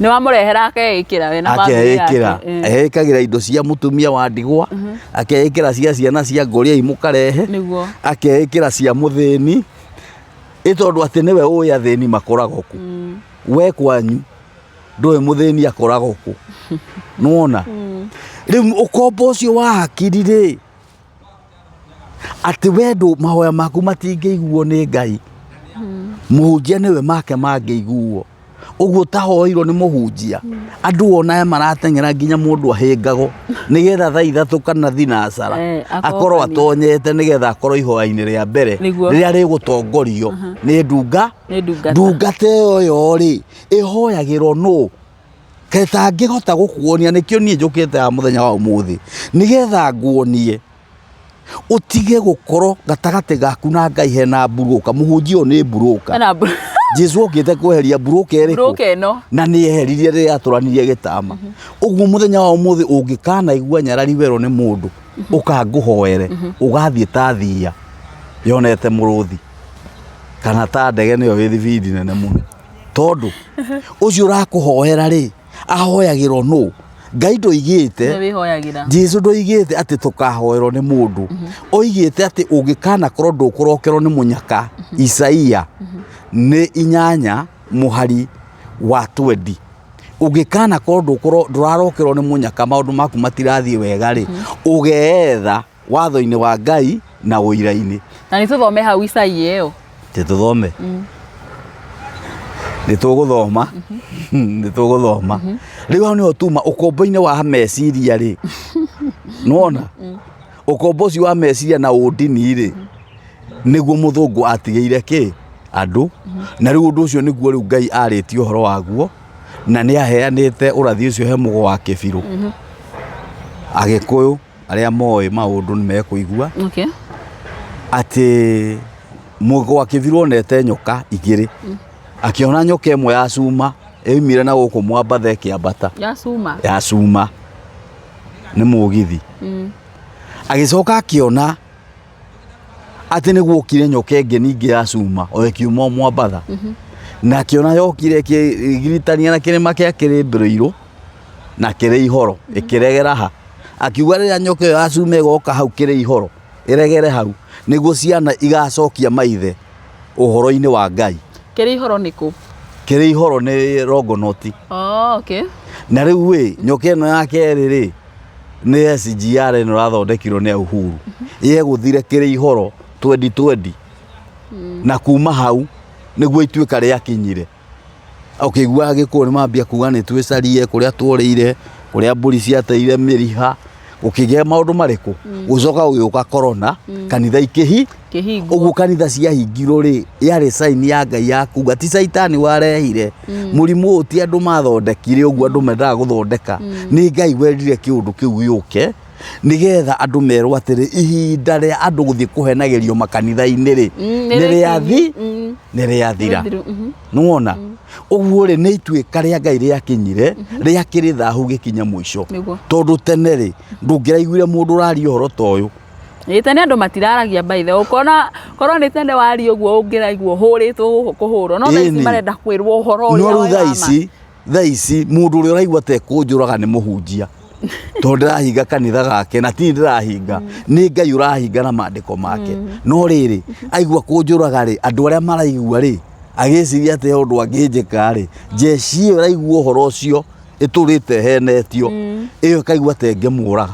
Nĩ wamũrehera akeĩkĩra we na family yake. Akeĩkĩra. Eĩkagĩra indo cia mũtumia wa ndigwa, akeĩkĩra cia ciana cia ngũria imũkarehe, Nĩguo. akeĩkĩra cia mũthĩni, ĩ tondũ atĩ nĩwe ũĩ athĩni makoragwo kũ. We kwanyu ndũĩ mũthĩni akoragwo kũ. Nĩwona? Rĩu ũkombo ũcio wa hakiri rĩ, atĩ we ndũ mahoya maku matingĩiguo nĩ Ngai. Mũhunjia nĩwe make mangĩiguo. Ũguo ũtahoirwo nĩ mũhunjia, andũ onae marateng'era nginya mũndũ ahĩngagwo nĩgetha thaa ithatũ kana thinacara akorwo atonyete nĩgetha akorwo ihoya-inĩ rĩa mbere Nĩguo. rĩrĩa rĩgũtongorio nĩ ndunga. Nĩ ndungata. Ndungata ĩyo yo rĩ, ĩhoyagĩrwo nũ? Ketangĩhota gũkuonia nĩkĩo niĩ njũkĩte haha mũthenya wa ũmũthĩ nĩgetha nguonie. Ũtige gũkorwo gatagatĩ gaku na Ngai hena mburũka. Mũhunjia ũyũ nĩ mburũka. Ena Jesu okĩte kweheria mburũka ĩrĩkũ? Mburũka ĩno. Na nĩ eheririe rĩrĩa atũranirie gĩtama. Ũguo mũthenya wa ũmũthĩ ũngĩkanaigua nyarari werwo nĩ mũndũ ũkangũhoere, ũgathiĩ ta thiia yonete mũrũthi kana ta ndege nĩyo ĩ thibindi nene mũno, tondũ ũcio ũrakũhoera rĩ, ahoyagĩrwo nũ? Ngai ndoigĩte. Nĩwe wĩhoyagĩra. Jesu ndoigĩte atĩ tũkahoerwo nĩ mũndũ. Oigĩte atĩ ũngĩkanakorwo ndũkũrokerwo nĩ mũnyaka. Isaia nĩ 8 mũhari wa 20. Ũngĩkanakorwo ndũrarokerwo nĩ mũnyaka, maũndũ maku matirathiĩ wega rĩ, ũgeetha watho-inĩ wa Ngai na ũira-inĩ. Na nĩ tũthome hau Isaia ĩyo. Tĩ tũthome. Nĩ tũgũthoma. Nĩ tũgũthoma. Rĩu hau nĩho tuma ũkombo-inĩ wa meciria rĩ. Nĩwona? Ũkombo ũcio wa meciria na ũndini rĩ, nĩguo mũthũngũ atigĩire kĩ? Andũ. Na rĩu ũndũ ũcio nĩguo rĩu Ngai arĩtie ũhoro waguo, na nĩ aheanĩte ũrathi ũcio he mũgo wa kĩbirũ. Agĩkũyũ arĩa moĩ maũndũ nĩ mekũigua atĩ mũgo wa kĩbirũ onete nyoka igĩrĩ. Akĩona nyoka ĩmwe ya cuma ĩumire na gũkũ Mwambatha ĩkĩambata. Ya cuma. Ya cuma nĩ mũgithi. Agĩcoka akĩona atĩ nĩ guokire nyoka ĩngĩ ningĩ ya cuma o ĩkiuma o Mwambatha. Na akĩona yokire ĩkĩgiritania na kĩrĩma kĩa Kĩrĩmbĩrĩirũ na kĩrĩ ihoro ĩkĩregera ha. Akiuga rĩrĩa nyoka ĩyo ya cuma ĩgoka hau kĩrĩ ihoro ĩregere hau, nĩguo ciana igacokia maithe ũhoro-inĩ wa Ngai. Kĩrĩ ihoro nĩ kũ? Kĩrĩ ihoro nĩ Rongonoti. Oh, okay. Na rĩu ĩ, nyoka ĩno ya kerĩ rĩ, nĩ SGR ĩno ĩrathondekirwo nĩ Uhuru. Yegũthire kĩrĩ ihoro 2020. Na kuma hau nĩguo ituĩka rĩakinyire. Ũkĩigua Agĩkũyũ nĩ mambia kuga nĩ twĩcarie kũrĩa tuorĩire, kũrĩa mbũri ciateire mĩriha, gũkĩgĩa maũndũ marĩkũ? Gũcoka gũgĩũka corona, kanitha ikĩhi Kĩhingwo. Ũguo kanitha ciahingirwo rĩ, yarĩ sign ya Ngai ya kuga ti caitani warehire mũrimũ ũyũ, ti andũ mathondekire ũguo andũ mendaga gũthondeka, nĩ Ngai wendire kĩũndũ kĩu gĩũke nĩgetha andũ merwo atĩrĩ, ihinda rĩa andũ gũthiĩ kũhenagĩrio makanitha-inĩ rĩ, nĩ nĩ rĩathi nĩ rĩathira. Rĩathiru, mhm. Nĩwona ũguo rĩ, nĩ ituĩka rĩa Ngai rĩakinyire rĩakĩrĩ thahu gĩkinya mũico. Nĩguo. Tondũ tene rĩ, ndũngĩraiguire mũndũ ũraria ũhoro ta ũyũ. Ĩ tene andũ matiraragia by the way. Ũkona korwo nĩ tene waria ũguo ũngĩraigua ũhũrĩtwo gũkũ kũhũrwo. No thaa ici Ĩni. marenda kwĩrwo ũhoro No ũrĩa rĩu wa thaa ma. ici, thaa ici mũndũ ũrĩa ũraigua ta ekũnjũraga nĩ mũhunjia, tondũ ndĩrahinga kanitha gake, na ti ndĩrahinga, nĩ Ngai ũrahinga na maandĩko make. No rĩrĩ, aigua kũnjũraga rĩ, andũ arĩa maraigua rĩ, agĩciria atĩ he ũndũ angĩnjĩka rĩ, jeshi ĩyo ĩraigua ũhoro ũcio ĩtũrĩte ĩhenetio, ĩyo ĩkaigua ta ĩngĩmũraga.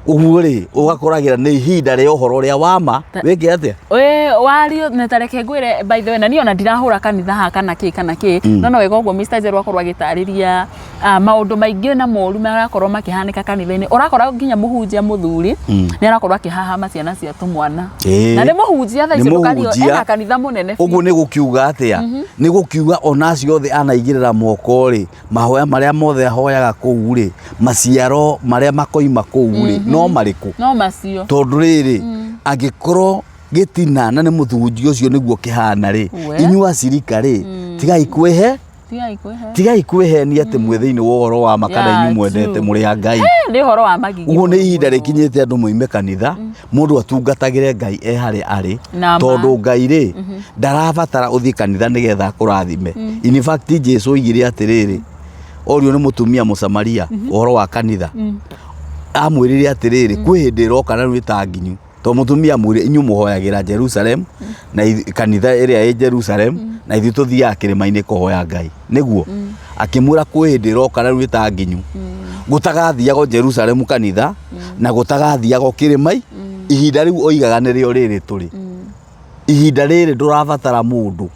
Ũguo rĩ, ũgakoragĩra nĩ ihinda rĩa ũhoro ũrĩa wa ma wĩke atĩa? Ĩ wario na ta reke ngwĩre by the way, na niĩ ona ndirahũra kanitha haha kana kĩ kana kĩ, no no wega ũguo Mr. Njeru akorwo agĩtarĩria maũndũ maingĩ na moru marakorwo makĩhanĩka kanitha-inĩ. Ũrakora nginya mũhunjia mũthuri nĩ arakorwo akĩhahama ciana cia tũmwana. Na nĩ mũhunjia thaa Nĩ ici ndũkario mũhunjia. ena kanitha mũnene biũ. Ũguo nĩ gũkiuga atĩa? Nĩ gũkiuga ona acio othe anaigĩrĩra moko rĩ, mahoya marĩa mothe ahoyaga kũu rĩ, maciaro marĩa makoima kũu rĩ, no marĩkũ? No macio. Tondũ rĩrĩ, angĩkorwo gĩtina na nĩ mũthunjia ũcio nĩguo kĩhana rĩ, We. inyuĩ acirika rĩ, tigai kwĩhe Tigai kwĩhe. Tigai kwĩhenia atĩ mwĩ thĩinĩ wa ũhoro wa ma kana Yeah, inyuĩ mwendete true. mũrĩ a Ngai. Nĩ ũhoro wa magigi. Ũguo nĩ mũno ihinda mũno. rĩkinyĩte andũ moime kanitha, mũndũ atungatagĩre Ngai e harĩa arĩ, Na ma. tondũ Ngai rĩ, ndarabatara ũthiĩ kanitha nĩgetha akũrathime. In fact Jesu oigire atĩrĩrĩ, orio nĩ mũtumia Mũsamaria ũhoro wa kanitha, amwĩrire atĩrĩrĩ, kwĩ hĩndĩ ĩroka na rĩu nĩ ta nginyu, tondũ mũtumia amwĩrire inyuĩ mũhoyagĩra Jerusalem na kanitha ĩrĩa ĩ Jerusalem, na ithuĩ tũthiaga kĩrĩma-inĩ kũhoya Ngai. Nĩguo akĩmwĩra kwĩ hĩndĩ ĩroka na rĩu nĩ ta nginyu, gũtagathiagwo Jerusalem kanitha na gũtagathiagwo kĩrĩma. Ihinda rĩu oigaga nĩrĩo rĩrĩ tũrĩ. Ihinda rĩrĩ ndũrabatara mũndũ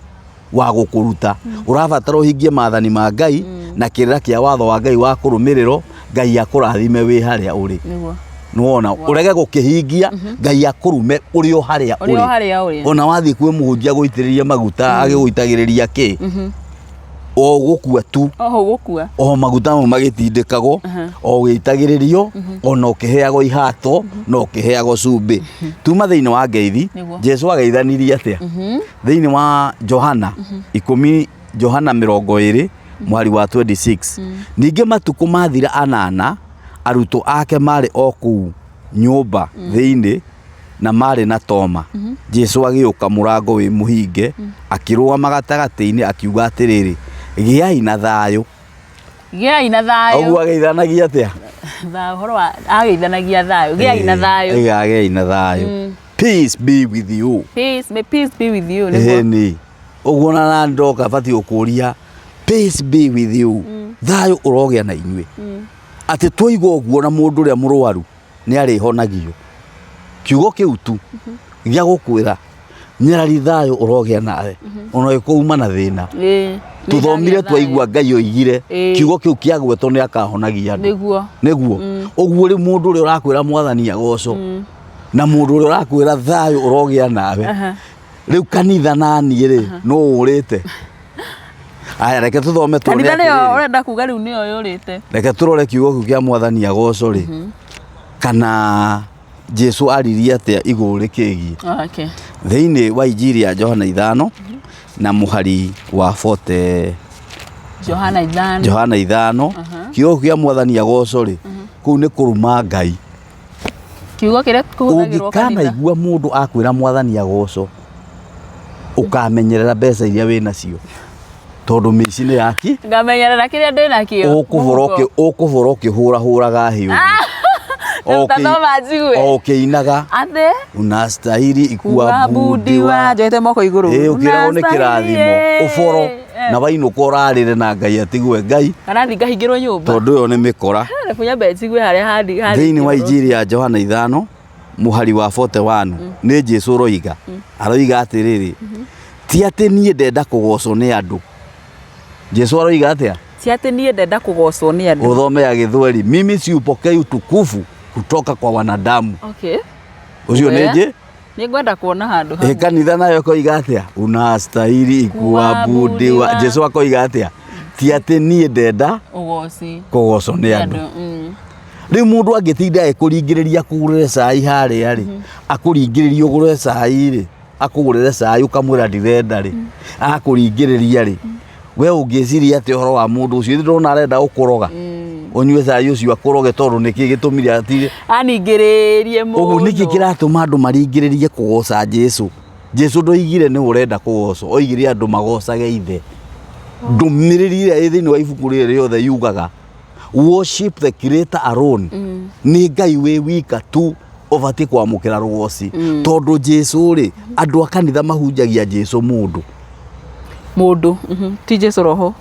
wa gũkũruta, ũrabatara ũhingie maathani ma Ngai na kĩrĩra kĩa watho wa Ngai wa kũrũmĩrĩrwo, Ngai akũrathime wĩ harĩa ũrĩ. Nĩguo. Nĩwona ũrege gũkĩhingia, Ngai akũrume ũrĩ o harĩa Ũrĩ o ũrĩ. harĩa ũrĩ. Ona wathiĩ kwĩ mũhunjia gũitĩrĩria maguta, agĩgũitagĩrĩria kĩ? O gũkua tu. Oho gũkua. O maguta mau magĩtindĩkagwo, o ũgĩitagĩrĩrio, ona ũkĩheagwo ihato na ũkĩheagwo cumbĩ. Tuma thĩinĩ wa ngeithi. Nĩguo. Jesu ageithanirie atĩa thĩinĩ wa Johana 10, Johana 20 mwari wa 26? Ningĩ matukũ mathira anana, arutwo ake marĩ o kũu nyũmba thĩinĩ na marĩ na Toma. Jesu agĩũka mũrango wĩ mũhinge, akĩrũgama gatagatĩ-inĩ, akiuga atĩrĩrĩ, "Gĩai na thayũ." Gĩai na thayũ. Ũguo ageithanagia atĩa? Thayũ, ũhoro wa ageithanagia thayũ, gĩai na thayũ. Ĩĩ, gĩai na thayũ, peace be with you. Peace, may peace be with you, nĩguo. Ĩni ũguo na ndoka batiĩ gũkũria peace be with you, thayũ ũrogĩa na inyuĩ. Atĩ twaigua ũguo na mũndũ ũrĩa mũrwaru nĩ arĩhonagio. Kiugo kĩu tu gĩa gũkwĩra nyarari thayũ ũrogĩa nawe, ona ũgĩkũuma na thĩna. Tũthomire Nĩndagĩa twaigua thayũ. Ngai oigire kiugo kĩu kĩagwetwo nĩ akahonagia andũ. Nĩguo ũguo rĩu mũndũ ũrĩa ũrakwĩra Mwathani agocwo na mũndũ ũrĩa ũrakwĩra thayũ ũrogĩa nawe. Rĩu kanitha naniĩ rĩ, nũ ũrĩte? Aya, reke tũthome tuone. Kanitha nĩyo Atĩrĩrĩ, ũrenda kuga rĩu nĩyo yũrĩte. Reke tũrore kiugo kĩu kĩa Mwathani agocwo rĩ, kana Jesu aririe atĩa igũrũ rĩkĩgiĩ. Thĩinĩ wa Injiri ya Johana 5 na mũhari wa 40. Johana 5. Johana 5, kiugo kĩa Mwathani agocwo rĩ, kũu nĩ kũruma Ngai. Kiugo kĩrĩa kũhũthagĩrwo kanitha. Ũngĩkanaigua mũndũ akwĩra Mwathani agocwo, ũkamenyerera mbeca iria wĩ nacio, tondũ mĩici nĩ yaki. Ngamenyerera kĩrĩa ndĩ nakĩo. Ũkũbora ũkũbora ũkĩhũrahũraga hĩ ũguo. Tathoma njigue. O ũkĩinaga. Atĩ unastahili kuabudiwa njoete moko igũrũ. Ĩ, ũkĩragwo nĩ Unastahili, kĩrathimo ũboro na wainũka ũrarĩre na Ngai atigwe Ngai. Kana thi ngahingĩrwo nyũmba. Tondũ ĩyo nĩ mĩkora. Rebu nyambe njigue harĩa handi harĩ. Thĩinĩ wa Injiri ya Johana 5 mũhari wa 41, nĩ Jesu ũroiga, aroiga atĩrĩrĩ, ti atĩ niĩ ndenda kũgocwo nĩ andũ. Jesu aroiga atĩa? Ti atĩ niĩ ndenda kũgocwo nĩ andũ. Ũthome ya Gĩthweri, mimi siupokei utukufu kutoka kwa wanadamu. Ũcio nĩ njĩ. Nĩ ngwenda kuona handũ Ĩ hamwe. Kanitha nayo ĩkoiga atĩa? Unastahili kuabudiwa. Kuabudiwa. Jesu akoiga atĩa? Ti atĩ niĩ ndenda Ũgoci kũgocwo nĩ andũ. Rĩu mũndũ angĩtinda agĩkũringĩrĩria kũgũrĩre cai harĩa rĩ, akũringĩrĩrie ũgũre cai rĩ, akũgũrĩre cai ũkamwĩra ndirenda rĩ, akũringĩrĩria rĩ, we ũngĩciria atĩ ũhoro wa mũndũ ũcio ithe ndona arenda gũkũroga ũnyue cai ũcio, akũroge tondũ nĩkĩ gĩtũmire atire Aningĩrĩrie mũno. Ũguo nĩkĩ kĩratũma andũ maringĩrĩrie kũgoca Jesu? Jesu ndoigire nĩ ũrenda kũgocwo, oigire andũ magocage ithe. Ndũmĩrĩri ĩrĩa ĩ thĩinĩ wa ibuku rĩrĩ rĩothe yugaga worship the creator alone. Nĩ Ngai wĩ wika tu ũbatiĩ kwamũkĩra rũgoci, tondũ Jesu rĩ, andũ a kanitha mahunjagia Jesu mũndũ. Mũndũ, ti Jesu roho.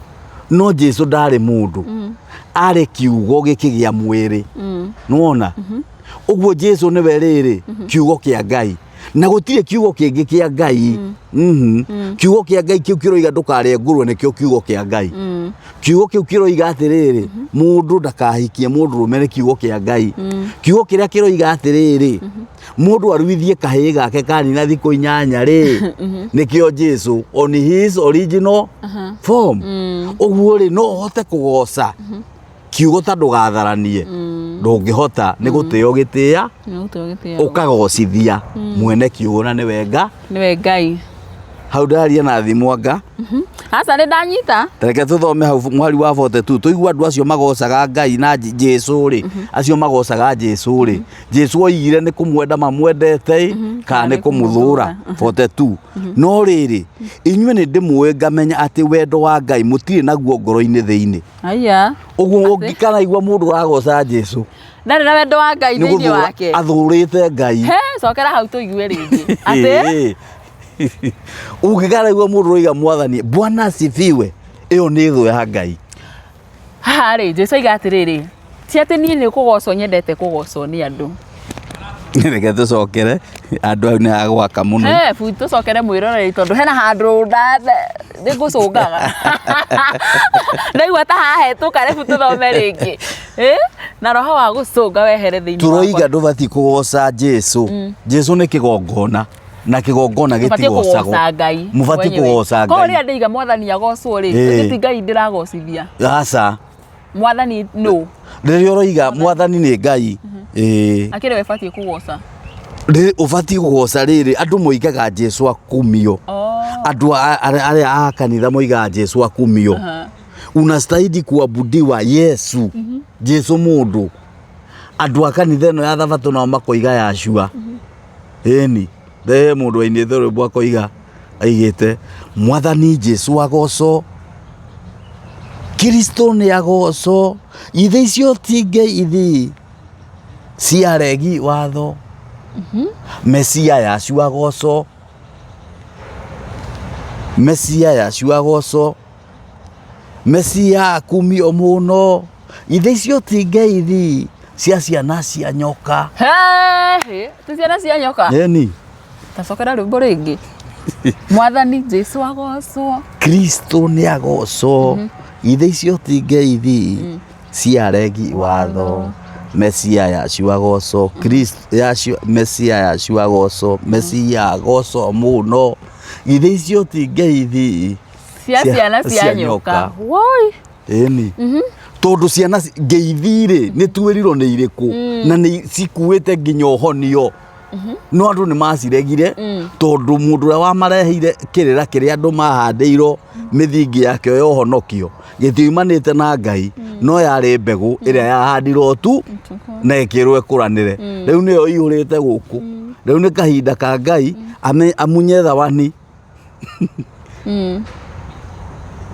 No Jesu ndarĩ mũndũ, arĩ kiugo gĩkĩgĩa mwĩrĩ. Nĩwona ũguo Jesu nĩwe rĩrĩ kiugo kĩa Ngai, na gũtirĩ kiugo kĩngĩ kĩa Ngai. Kiugo kĩa Ngai kĩu kĩroiga ndũkarĩe ngũrwe nĩkĩo kiugo kĩa Ngai. Kiugo kĩu kĩroiga atĩrĩrĩ, mũndũ ndakahikie mũndũrũme nĩ kiugo kĩa Ngai. Kiugo kĩrĩa kĩroiga atĩrĩrĩ, mũndũ aruithie kahĩĩ gake kanina thikũ 8 rĩ, nĩkĩo Jesu on his original form. Ũguo rĩ, no ũhote kũgoca kiugo ta ndũgatharanie? Ndũngĩhota, nĩ gũtĩo gĩtĩa. Nĩ gũtĩo gĩtĩo. Ũkagocithia mwene kiugo na nĩwe Nga. Nĩwe Ngai. Hau ndaria na thimũ anga. Aca, nĩ ndanyita. Reke tũthome hau mũhari wa 42, tũigue andũ acio magocaga Ngai na Jesu rĩ, acio magocaga Jesu rĩ, Jesu oigire nĩ kũmwenda mamwendete ĩ, kana nĩ kũmũthũra. 42, no rĩrĩ, inyuĩ nĩ ndĩmũĩ, ngamenya atĩ wendo wa Ngai mũtirĩ naguo ngoro-inĩ thĩinĩ. Aya. Ũguo ũngĩkanaigua mũndũ ũragoca Jesu Ndarĩ na wendo wa Ngai nĩ thĩinĩ gũthũra wake. athũrĩte Ngai. He, cokera hau tũigue rĩngĩ. Atĩ Ũngĩkanaigua mũndũ ũroiga Mwathani Bwana asifiwe, ĩyo nĩ thũ ya Ngai. Haha rĩ, Jesu aiga atĩrĩrĩ, ti atĩ niĩ nĩ kũgocwo nyendete kũgocwo nĩ andũ. Reke tũcokere andũ au nĩ hagwaka mũno. He, bu tũcokere mwĩroreri, tondũ hena handũ nĩ ngũcũngaga ndaigua ta hahetũka. Rebu tũthome rĩngĩ. Eh? Na roho wa gũcũnga wehere thĩinĩ Tũroiga wakwa. Ndũbatiĩ kũgoca Jesu. Jesu nĩ kĩgongona. Na kĩgongona Mũbatiĩ gĩtigocagwo. kũgoca Ngai. Mũbatiĩ mwenyewe. kũgoca Koguo Ngai. rĩrĩa ndĩiga mwathani agocwo rĩ, Ĩĩ. ti Ngai ndĩragocithia. Aca. Mwathani nũ? Rĩrĩa ũroiga mwathani nĩ Ngai, ĩĩ. Akĩrĩ we batiĩ kũgoca. Ũbatiĩ kũgoca rĩrĩ, andũ moigaga Jesu akumio. Oh. Andũ arĩa a kanitha moigaga Jesu akumio. Unastahili kuabudiwa Yesu. Jesu mũndũ. Andũ a kanitha ĩno ya thabatũ nao makoiga Yashua. Ĩni. He mũndũ wainĩte rwĩmbo akoiga aigĩte mwathani Jesu agocwo, Kristo nĩ agocwo, ithe icio ti ngeithi cia aregi watho, Mesia Yashua agocwo, Mesia Yashua agocwo, Mesia akumio mũno, ithe icio ti ngeithi cia ciana cia nyoka. He, ti ciana cia nyoka. Ĩni. Tacokera rwĩmbo rĩngĩ. Mwathani Jesu agocwo. Kristo nĩ agocwo, ithe icio ti ngeithi cia aregi watho, Mesia Yashua agocwo, Kristo Yashua, Mesia Yashua agocwo, Mesia agocwo mũno, ithe icio ti ngeithi Cia ciana cia nyoka. Woi. Ĩni. Tondũ ciana ngeithi rĩ nĩ twĩrirwo nĩ irĩkũ na nĩ cikuĩte nginya ũhonio. No andũ nĩ maciregire tondũ mũndũ ũrĩa wamareheire kĩrĩra kĩrĩa andũ mahandĩirwo mĩthingi yakĩo ya ũhonokio gĩtiumanĩte na Ngai, no yarĩ mbegũ ĩrĩa yahandirwo tu na ĩkĩrwo ĩkũranĩre. Rĩu nĩyo ĩihũrĩte gũkũ. Rĩu nĩ kahinda ka Ngai amunye thawani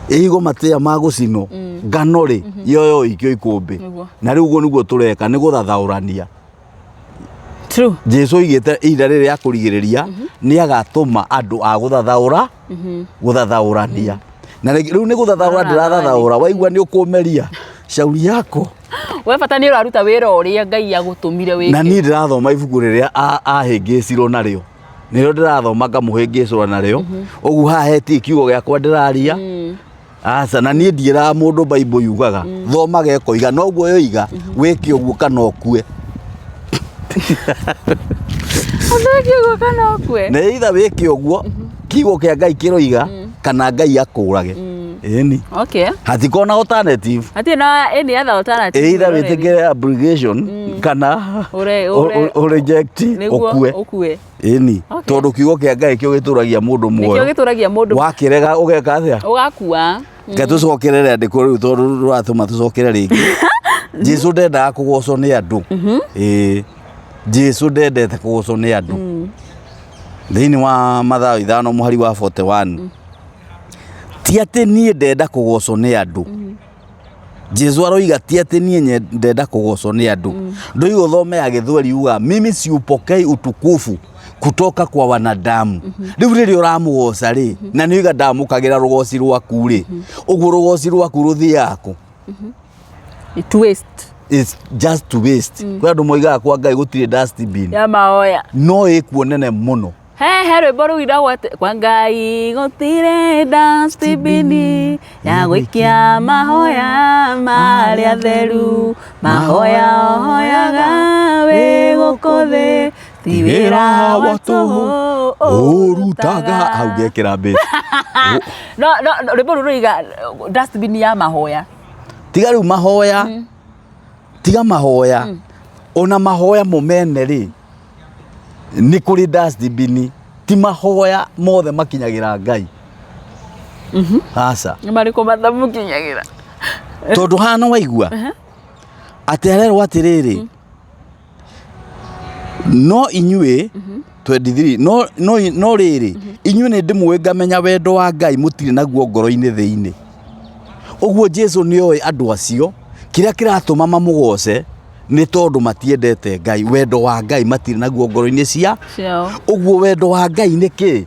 ĩigwo matĩa ma gũcinwo, ngano rĩ yoyo ĩikio ikũmbĩ. Na rĩu ũguo nĩguo tũreka, nĩ gũthathaũrania. True. Jesu oigĩte ihinda rĩrĩ rĩa kũrigĩrĩria nĩ agatũma andũ a gũthathaũra, gũthathaũrania. Na rĩu nĩ gũthathaũra ndĩrathathaũra, waigua nĩ ũkũmeria shauri yako. We bata nĩ ũraruta wĩra ũrĩa Ngai agũtũmire wĩke. Na niĩ ndĩrathoma ibuku rĩrĩa ahĩngĩcirwo narĩo, nĩrĩo ndĩrathoma ngamũhĩngĩcũra narĩo. Ũguo haha hetie kiugo gĩakwa ndĩraria. Aca, na niĩ ndiĩraga mũndũ Bible yugaga thomaga ĩkoiga noguo yoiga wĩke ũguo kana ũkue. Wĩke ũguo kana ũkue. Na either wĩke ũguo kiugo kĩa Ngai kĩroiga kana Ngai akũrage. Ĩni. Okay. Hatikorwo na alternative. Hatirĩ na any other alternative. Either wĩtĩkĩre abrogation kana ũreject ũkue. Ũkue. Ĩni. Tondũ kiugo kĩa Ngai kĩo gĩtũragia mũndũ muoyo. Nĩkĩo gĩtũragia mũndũ. Wakĩrega ũgeka atĩa? Ũgakua. Reke tũcokere rĩandĩko rĩu tondũ rũratũma tũcokere rĩngĩ. Jesu ndendaga kũgocwo nĩ andũ. Ĩĩ. Jesu ndendete kũgocwo nĩ andũ. Thĩinĩ wa Mathayo 5 mũhari wa 41. Ti atĩ niĩ ndenda kũgocwo nĩ andũ. Jesu aroiga ti atĩ niĩ ndenda kũgocwo nĩ andũ. Ndoiga ũthome ya Gĩthweri yuga mimi siupokei utukufu kutoka kwa wanadamu. Rĩu rĩrĩa ũramũgoca rĩ, na nĩ oiga ndamũkagĩra rũgoci rwaku rĩ, ũguo rũgoci rwaku rũthiaga kũ? It waste. It's just to waste. Kwĩ andũ moigaga kwa Ngai gũtirĩ dustbin. Ya mahoya. No ĩkuo nene mũno. He he rwĩmbo rũinagwo atĩ kwa Ngai gũtirĩ dustbin ya gũikia mahoya marĩa theru, mahoya ũhoyaga wĩ gũkũ thĩ ti wĩra wa tũhũ ũrutaga. Hau ngekĩra mbĩci. No no rwĩmbo rũu rũiga dustbin ya mahoya. Tiga rĩu mahoya, tiga mahoya, ona mahoya mo mene rĩ, nĩ kũrĩ dustbin. Ti mahoya mothe makinyagĩra Ngai. Aca. Nĩ marĩkũ matamũkinyagĩra? Tondũ haha nĩ waigua atĩ arerwo atĩrĩrĩ, no inyuĩ 23 no rĩrĩ inyuĩ nĩ ndĩmũĩ ngamenya wendo wa Ngai mũtirĩ naguo ngoro-inĩ thĩinĩ. Ũguo Jesu nĩ oĩ andũ acio kĩrĩa kĩratũma mamũgoce nĩ tondũ matiendete Ngai, wendo wa Ngai matirĩ naguo ngoro-inĩ cia ciao. Ũguo wendo wa Ngai nĩ kĩ?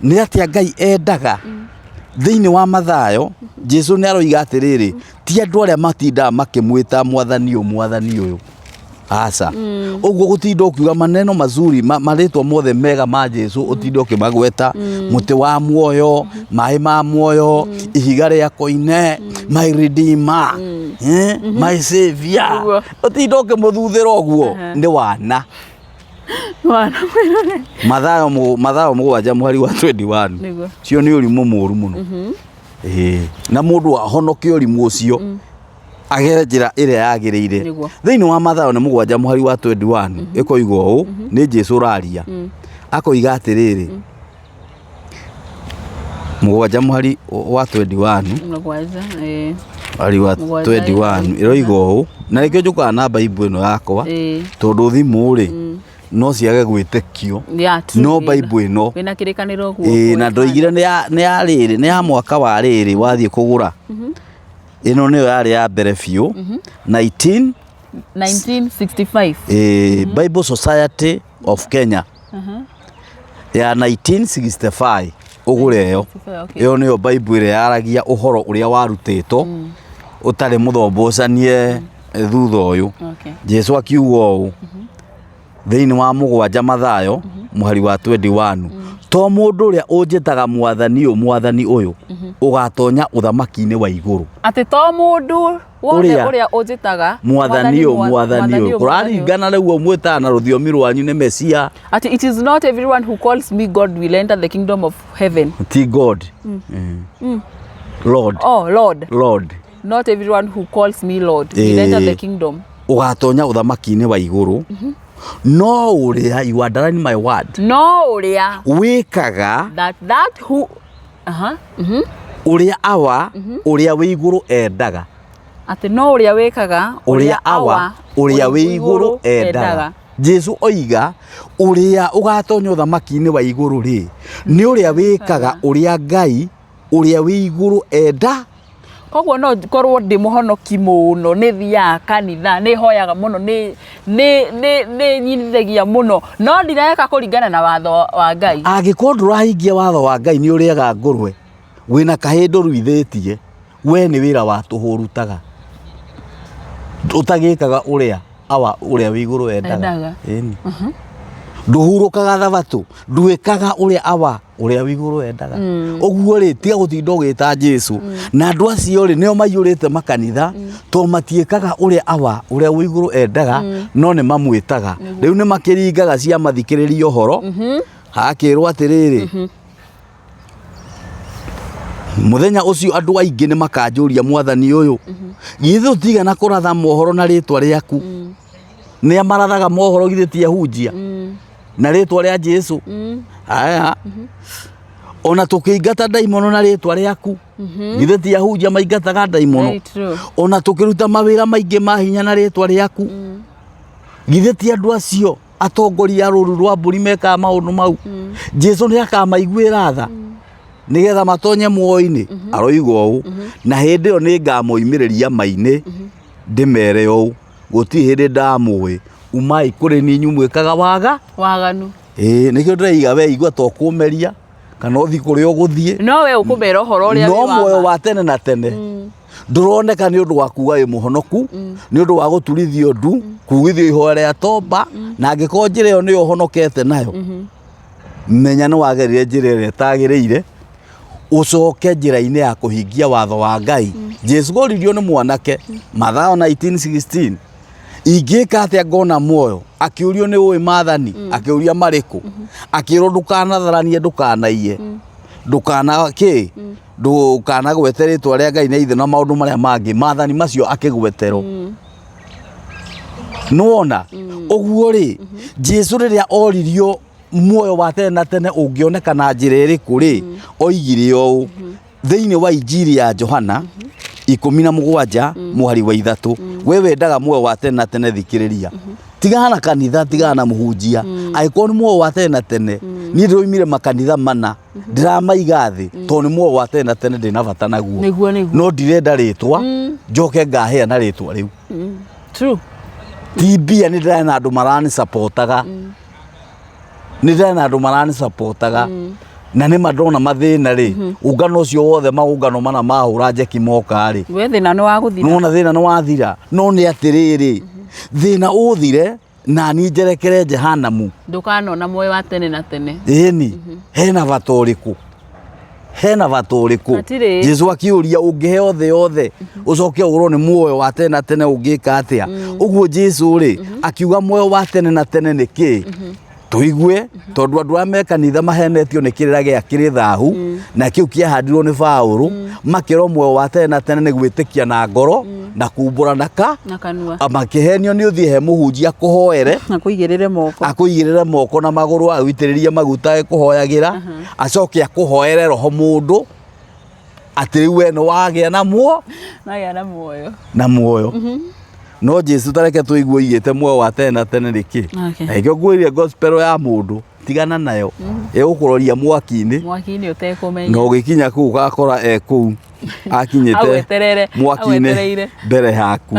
Nĩ atĩa Ngai endaga? Thĩinĩ wa Mathayo Jesu nĩ aroiga atĩrĩrĩ, ti andũ arĩa matindaga makĩmwĩta mwathani ũyũ mwathani ũyũ, aca. Ũguo gũtinda ũkiuga maneno mazuri, marĩtwa mothe mega ma Jesu ũtinde ũkĩmagweta, mũtĩ wa muoyo, maĩ ma muoyo, ihiga rĩa koine, my redeemer, my savior, Ũguo. ũtinde ũkĩmũthuthĩra ũguo nĩ wana. Mwana mwĩrore. Mathayo Mathayo 7 mũhari wa 21. Nĩguo. Cio nĩ ũrimũ mũru mũno. Ĩĩ. Na mũndũ ahonoke ũrimũ ũcio agere njĩra ĩrĩa yagĩrĩire. Nĩguo. Thĩinĩ wa Mathayo nĩ 7 mũhari wa 21 ĩkoiga ũũ, nĩ Jesu ũraria. Akoiga atĩrĩrĩ, 7 mũhari wa 21 7, ĩĩ. Mũhari wa 7, 21 ĩroiga ũũ, na nĩkĩo njũkaga na Bible ĩno yakwa, tondũ thimũ rĩ no ciage gwĩtĩkio. Yeah, true. No Bible ĩno Wĩna kĩrĩkanĩro guoko. Ĩĩ, na ndoigire nĩ ya rĩrĩ, nĩ ya mwaka wa rĩrĩ wathiĩ kũgũra. Ĩno nĩyo yarĩ ya mbere biũ. 19 1965. Bible Society of Kenya ya 1965 ũgũre ĩyo. Okay. Ĩyo nĩyo Bible ĩrĩa yaragia ũhoro ũrĩa warutĩtwo ũtarĩ mũthombocanie thutha ũyũ. Okay. Jesu akiuga ũũ thĩinĩ wa 7 Mathayo mũhari wa 21, to mũndũ ũrĩa ũnjĩtaga mwathani ũyũ, mwathani ũyũ, ũgatonya ũthamaki-inĩ wa igũrũ. Atĩ to mũndũ wothe Ũrĩa- ũrĩa ũnjĩtaga Mwathani ũyũ, mwathani ũyũ, mwathani ũyũ. kũraringana rĩu ũmwĩtaga na rũthiomi rwanyu nĩ Mesia. Atĩ it is not everyone who calls me God will enter the kingdom of heaven. Ti God. Lord. Oh, Lord. Lord. Not everyone who calls me Lord will enter the kingdom. Ũgatonya ũthamaki-inĩ wa igũrũ, no ũrĩa, you underline my word, No ũrĩa wĩkaga that who aha ũrĩa awa ũrĩa wĩ igũrũ endaga. Atĩ no ũrĩa wĩkaga ũrĩa awa ũrĩa wĩ igũrũ endaga. Jesu oiga ũrĩa ũgatonya ũthamaki-inĩ wa igũrũ rĩ, nĩ ũrĩa wĩkaga ũrĩa Ngai ũrĩa wĩ igũrũ enda. Koguo no korwo ndĩ mũhonoki mũno, nĩ thiaga kanitha, nĩ hoyaga mũno, nĩ nyitithagia mũno, no ndireka kũringana na watho wa Ngai. Angĩkorwo ndũrahingia watho wa Ngai, nĩ ũrĩaga ngũrwe, wĩna kahĩndũ ũruithĩtie, we nĩ wĩra wa tũhũ ũrutaga, ũtagĩkaga ũrĩa awa ũrĩa wĩ igũrũ endaga. Endaga. Ĩni. Ndũhurũkaga thabatũ, ndwĩkaga ũrĩa awa ũrĩa wĩ igũrũ endaga. Ũguo rĩ, tiga gũtinda ũgĩta Jesu. Na andũ acio rĩ, nĩo maiyũrĩte makanitha, tondũ matiĩkaga ũrĩa awa ũrĩa wĩ igũrũ endaga, no nĩ mamwĩtaga. Rĩu nĩ makĩringaga ciama thikĩrĩria ũhoro, hakĩrwo atĩrĩrĩ, mũthenya ũcio andũ aingĩ nĩ makanjũria, mwathani ũyũ, githĩ tũtigana kũratha mohoro na rĩtwa rĩaku? Nĩa marathaga mohoro githĩ ti ahunjia na rĩtwa rĩa Jesu? Aya, ona tũkĩingata ndaimono na rĩtwa rĩaku, githĩ ti ahunjia maingataga ndaimono? Very true. Ona tũkĩruta mawĩra maingĩ ma hinya na rĩtwa rĩaku, githĩ ti andũ acio atongoria a rũru rwa mbũri mekaga maũndũ mau? Jesu nĩ akamaiguĩra tha nĩgetha matonye muoyo-inĩ. Aroiga ũũ, na hĩndĩ ĩyo nĩ ngamoimĩrĩria ma-inĩ ndĩmere ũũ, gũtirĩ hĩndĩ ndamũĩ, umai kũrĩ niĩ inyuĩ mwĩkaga waga Waganu. Ĩĩ, nĩkĩo ndĩraiga we igua to kũmeria kana ũthiĩ kũrĩa ũgũthiĩ, No we ũkũmera ũhoro ũrĩa no wĩ wa muoyo ma. wa tene na tene ndũroneka nĩ ũndũ wa kuga wĩ mũhonoku, nĩ ũndũ wa gũturithio ndu, kugithio ihoya rĩa tomba. Na angĩkorwo njĩra ĩyo nĩyo ũhonokete nayo, menya nĩ wagerire njĩra ĩrĩa ĩtagĩrĩire, ũcoke njĩra-inĩ ya kũhingia watho wa Ngai. Jesu oririo nĩ mwanake, Mathayo 19:16, ingĩka atĩa ngona muoyo? Akĩũrio nĩ ũĩ maathani, akĩũria marĩkũ? Akĩrwo ndũkanatharanie, ndũkanaiye, ndũkana kĩ, ndũkanagwete rĩtwa rĩa Ngai na ithe, na maũndũ marĩa mangĩ maathani macio akĩgweterwo. Nĩwona ũguo rĩ, Jesu rĩrĩa oririo muoyo wa tene na tene ũngĩoneka na njĩra ĩrĩkũ rĩ, oigire ũũ thĩinĩ wa Injiri ya Johana 17 mũhari wa 3, we wendaga muoyo wa tene na tene, thikĩrĩria, tigana na kanitha, tigana na mũhunjia. Angĩkorwo nĩ muoyo wa tene na tene, niĩ ndĩroimire makanitha mana, ndĩramaiga thĩ, tondũ nĩ muoyo wa tene na tene ndĩna bata naguo. Nĩguo, nĩguo. No ndirenda rĩtwa njoke ngahĩa na rĩtwa rĩu. True. Ti mbia, nĩ ndĩrarĩ na andũ maranisapotaga, nĩ ndĩrarĩ na andũ maranisapotaga, na nĩ ma ndona mathĩna rĩ, ũngano ũcio wothe, maũngano mana mahũra njeki moka rĩ, We thĩna nĩ wa gũthira. Nona thĩna nĩ wathira. No nĩ atĩrĩrĩ, thĩna ũthire na niĩ njerekere jehanamu, Ndũkanona muoyo wa tene na tene. Ĩni, hena bata ũrĩkũ? Hena bata ũrĩkũ? Hatirĩ. Jesu akiũria, ũngĩheo thĩ yothe ũcoke ũrwo nĩ muoyo wa tene na tene, ũngĩka atĩa? Ũguo Jesu rĩ, akiuga muoyo wa tene na tene nĩ kĩ? Tũigue, tondũ andũ arĩa me kanitha mahenetio nĩ kĩrĩra gĩa kĩrĩ thahu na kĩu kĩahandirwo nĩ Paũlũ, makĩrwo muoyo wa tene na tene nĩ gwĩtĩkia na ngoro na kumbũra na ka Na kanua. Makĩhenio nĩ ũthiĩ he mũhunjia akũhoere, Akũigĩrĩre moko. Akũigĩrĩre moko na magũrũ, agũitĩrĩrie maguta, ekũhoyagĩra, acoke akũhoere roho mũndũ atĩ rĩu we nĩ wagĩa na muo Nagĩa na muoyo. Na muoyo. No Jesu, tareke tũigue oigĩte muoyo wa tene na tene nĩ kĩ. Na nĩkĩo ngwĩrire, gospel ya mũndũ tigana nayo, ĩgũkũroria mwaki-inĩ. Mwaki-inĩ ũtekũmenya. Na ũgĩkinya kũu ũgakora e kũu akinyĩte Agweterere, mwaki-inĩ agwetereire. mbere yaku.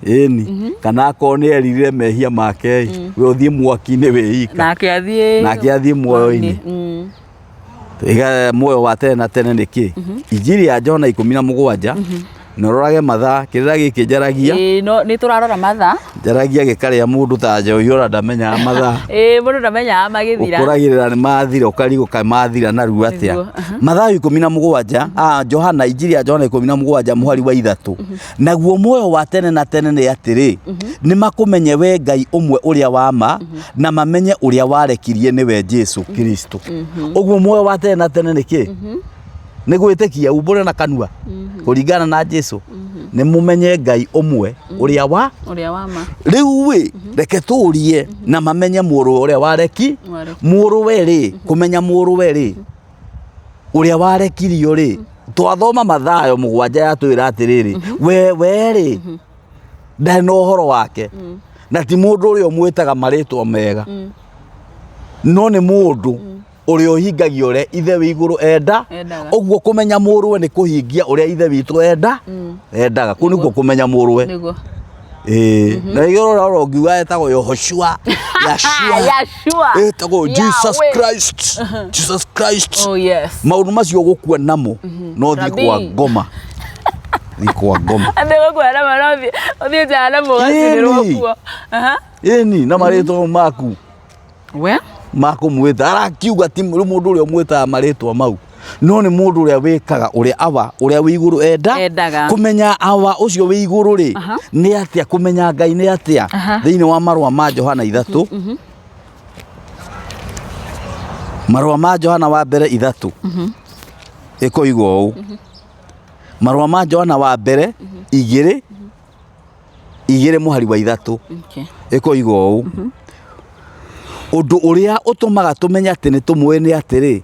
Ĩni, kana akorwo nĩ eririre mehia make, we ũthiĩ mwaki-inĩ wĩ ika. Nake athiĩ. Nake athiĩ muoyo-inĩ. Iga muoyo wa tene na tene nĩ kĩ? Injiri ya Johana 17, na ũrorage mathaa, kĩrĩra gĩkĩ njaragia. Ĩĩ, no nĩ tũrarora mathaa. Njaragia gĩkarĩa mũndũ ta njohi, ona ndamenyaga mathaa. Ĩĩ, mũndũ ndamenyaga magĩthira. Ũkũragĩrĩra nĩ mathira, ũkarigwo kaĩ mathira narua atĩa. Nĩguo. Mathayo 17, Johana, Injiri ya Johana 17 mũhari wa 3: naguo muoyo wa tene na tene nĩ atĩrĩ, nĩ makũmenye we Ngai ũmwe ũrĩa wa ma, na mamenye ũrĩa warekirie, nĩwe Jesu Kristo. Ũguo muoyo wa tene na tene nĩ kĩ? Nĩ gwĩtĩkia, umbũre na kanua. Kũringana na Jesu, nĩ mũmenye Ngai ũmwe ũrĩa wa Ũrĩa wa ma. Rĩu ĩ, reke tũrie, na mamenye mũrũ ũrĩa wareki. Wareki. Mũrũwe rĩ, kũmenya mũrũwe rĩ, ũrĩa warekirio rĩ, twathoma Mathayo 7 yatwĩra atĩrĩrĩ, we rĩ, ndarĩ na ũhoro wake, na ti mũndũ ũrĩa ũmwĩtaga marĩtwa mega, no nĩ mũndũ ũrĩa ũhingagia ũrĩa ithe wĩ igũrũ enda. Endaga. Ũguo kũmenya mũrũwe nĩ kũhingia ũrĩa ithe witũ endaga. Kũu nĩkuo kũmenya mũrũwe. Ĩĩ, na igũrũ ũrĩa ũrongiuga etagwo Yohoshua, Yashua. Yashua. Etagwo Jesus Yahweh. Christ, Jesus Christ. Oh yes. Maũndũ macio ũgũkua namo no thiĩ kwa Rabii. ngoma, thiĩ kwa ngoma. Andũ gũkua namo no ũthiĩ jehanamu ũgacinĩrwo Ĩni. kuo. Ĩni, na marĩtwa mau maku We? Makũmwĩta, arakiuga ti rĩu mũndũ ũrĩa ũmwĩtaga marĩtwa mau, no nĩ mũndũ ũrĩa wĩkaga ũrĩa awa ũrĩa wĩ igũrũ enda. Endaga. Kũmenya awa ũcio wĩ igũrũ rĩ, nĩ atĩa? Kũmenya Ngai nĩ atĩa? Thĩinĩ wa marũa ma Johana 3, marũa ma Johana wa mbere 3, ĩkoiga ũũ, marũa ma Johana wa mbere 2:2 mũhari wa 3. Ĩkoiga ũũ: ũndũ ũrĩa ũtũmaga tũmenye atĩ nĩ tũmũĩ nĩ atĩrĩ,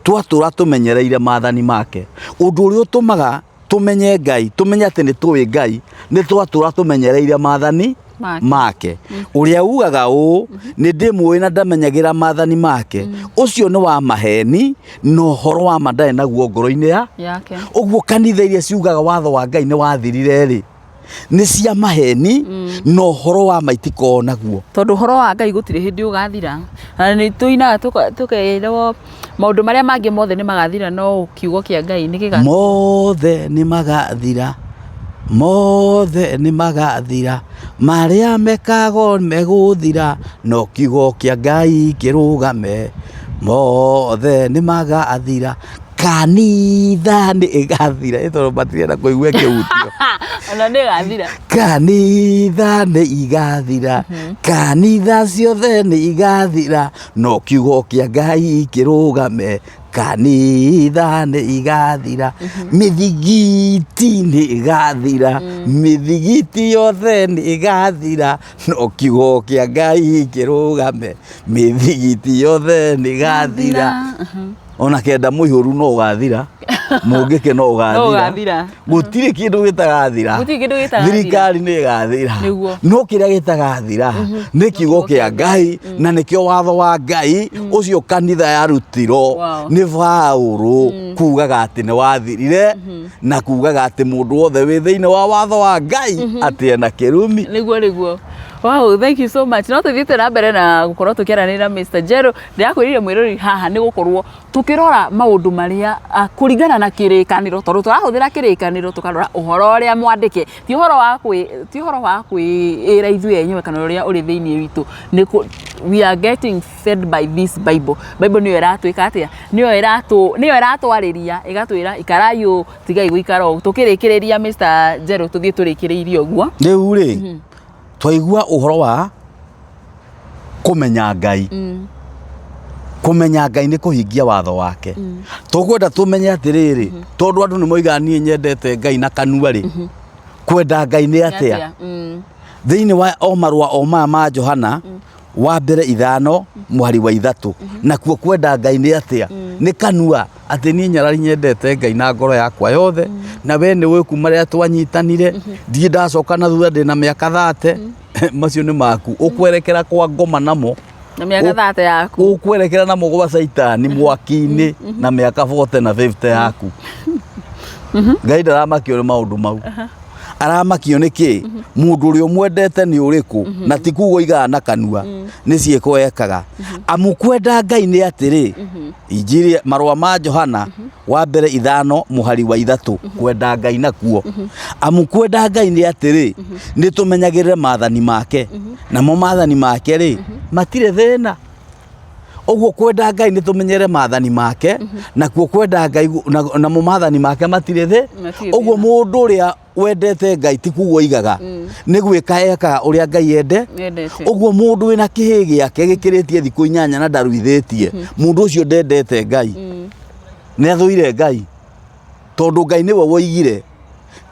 twatũra tũmenyereire maathani make. Ũndũ ũrĩa ũtũmaga tũmenye Ngai, tũmenye atĩ nĩ tũĩ Ngai, nĩ twatũra tũmenyereire maathani Make. Make. Ũrĩa ugaga ũũ, nĩ ndĩmũĩ, na ndamenyagĩra maathani make, ũcio nĩ wa maheni, na ũhoro wa ma ndarĩ naguo ngoro-inĩ ya Yake. Ũguo kanitha iria ciugaga watho wa Ngai nĩ wathirire rĩ, nĩ cia maheni, na ũhoro wa ma itikoragwo naguo. Tondũ ũhoro wa Ngai gũtirĩ hĩndĩ ũgathira, na nĩ tũinaga tũkerwo maũndũ marĩa mangĩ mothe nĩ magathira, no kiugo kĩa Ngai nĩ gĩgathira. Mothe nĩ magathira, mothe nĩ magathira, marĩa mekagwo megũthira, no kiugo kĩa Ngai kĩrũgame. Mothe nĩ magathira, kanitha nĩ ĩgathira. Ĩ tondũ matirenda kũigua kĩhutio. Ona nĩ ĩgathira. Kanitha nĩ igathira, kanitha ciothe nĩ igathira, no kiugo kĩa Ngai kĩrũgame. Kanitha nĩ igathira, mĩthigiti nĩ ĩgathira, mĩthigiti yothe nĩ ĩgathira, no kiugo kĩa Ngai kĩrũgame. Mĩthigiti yothe nĩ ĩgathira, ona kenda mũihũru no ũgathira, mũngĩkĩ no ũgathira. Ũgathira. Gũtirĩ kĩndũ gĩtagathira. Gũtirĩ kĩndũ gĩtagathira. Thirikari nĩ ĩgathira. No kĩrĩa gĩtagathira nĩ kiugo kĩa Ngai, na nĩkĩo watho wa Ngai ũcio kanitha yarutirwo nĩ Paũlũ kugaga atĩ nĩ wathirire, na kugaga atĩ mũndũ wothe wĩ thĩinĩ wa watho wa Ngai atĩ ena kĩrumi. Nĩguo. Wow, thank you so much. No tuthiĩte na mbere na gũkorwo tũkĩaranĩria na Mr. Jero. Ndĩrakwĩrire mwĩrori haha nĩ gũkorwo tũkĩrora maũndũ marĩa kũringana na kĩrĩkanĩro, tondũ tũrahũthĩra kĩrĩkanĩro tũkarora ũhoro ũrĩa mwandĩke, ti ũhoro wa kwĩ ti ũhoro wa kwĩĩra ithuĩ enyewe kana ũrĩa ũrĩ thĩinĩ witũ. Nĩ kũ we are getting fed by this Bible. Bible nĩyo ĩratwĩka atĩa? Nĩyo ĩratũ nĩyo ĩratwarĩria ĩgatwĩra ikarai ũũ, tigai gũikara ũũ. Tũkĩrĩkĩrĩria Mr. Jero tũthiĩ tũrĩkĩrĩirie ũguo. Rĩu rĩ, twaigua ũhoro wa kũmenya Ngai. Kũmenya Ngai nĩ kũhingia watho wake. Tũkwenda tũmenye atĩrĩrĩ, tondũ andũ nĩ moigaga niĩ nyendete Ngai na kanua rĩ, kwenda Ngai nĩ atĩa? Thĩinĩ wa o marũa o maya ma Johana, wa mbere 5 mũhari wa 3, nakuo kwenda Ngai nĩ atĩa? Nĩ kanua, atĩ niĩ nyarari nyendete Ngai na ngoro yakwa yothe, na we nĩ ũĩ kuma rĩrĩa twanyitanire, ndirĩ ndacoka na thutha ndĩna mĩaka 30, macio nĩ maku. Ũkwerekera kwa ngoma namo, Na mĩaka 30 yaku. Ũkwerekera namo gwa Caitani mwaki-inĩ na mĩaka 40 na 50 yaku. Ngai ndaramakio nĩ maũndũ mau. Aramakio nĩ kĩ? Mũndũ ũrĩa ũmwendete nĩ ũrĩkũ? Na ti kuga oigaga na kanua, nĩ ciĩko ekaga. Amu kwenda Ngai nĩ atĩrĩ, Injiri marũa ma Johana wa mbere 5 mũhari wa 3, kwenda Ngai nakuo. Amu kwenda Ngai nĩ atĩrĩ, nĩ tũmenyagĩrĩre maathani make, namo maathani make rĩ, matirĩ thĩna. Ũguo kwenda Ngai nĩ tũmenyere maathani make, nakuo kwenda Ngai namo maathani make matirĩ thĩ. Matirĩ Ũguo thĩna. mũndũ ũrĩa wendete Ngai ti kuga oigaga, nĩ gwĩka ekaga ũrĩa Ngai ende. Endete. Ũguo mũndũ wĩna kĩhĩ gĩake gĩkĩrĩtie thikũ 8 na ndaruithĩtie, mũndũ ũcio ndendete Ngai. Nĩ athũire Ngai, tondũ Ngai nĩwe woigire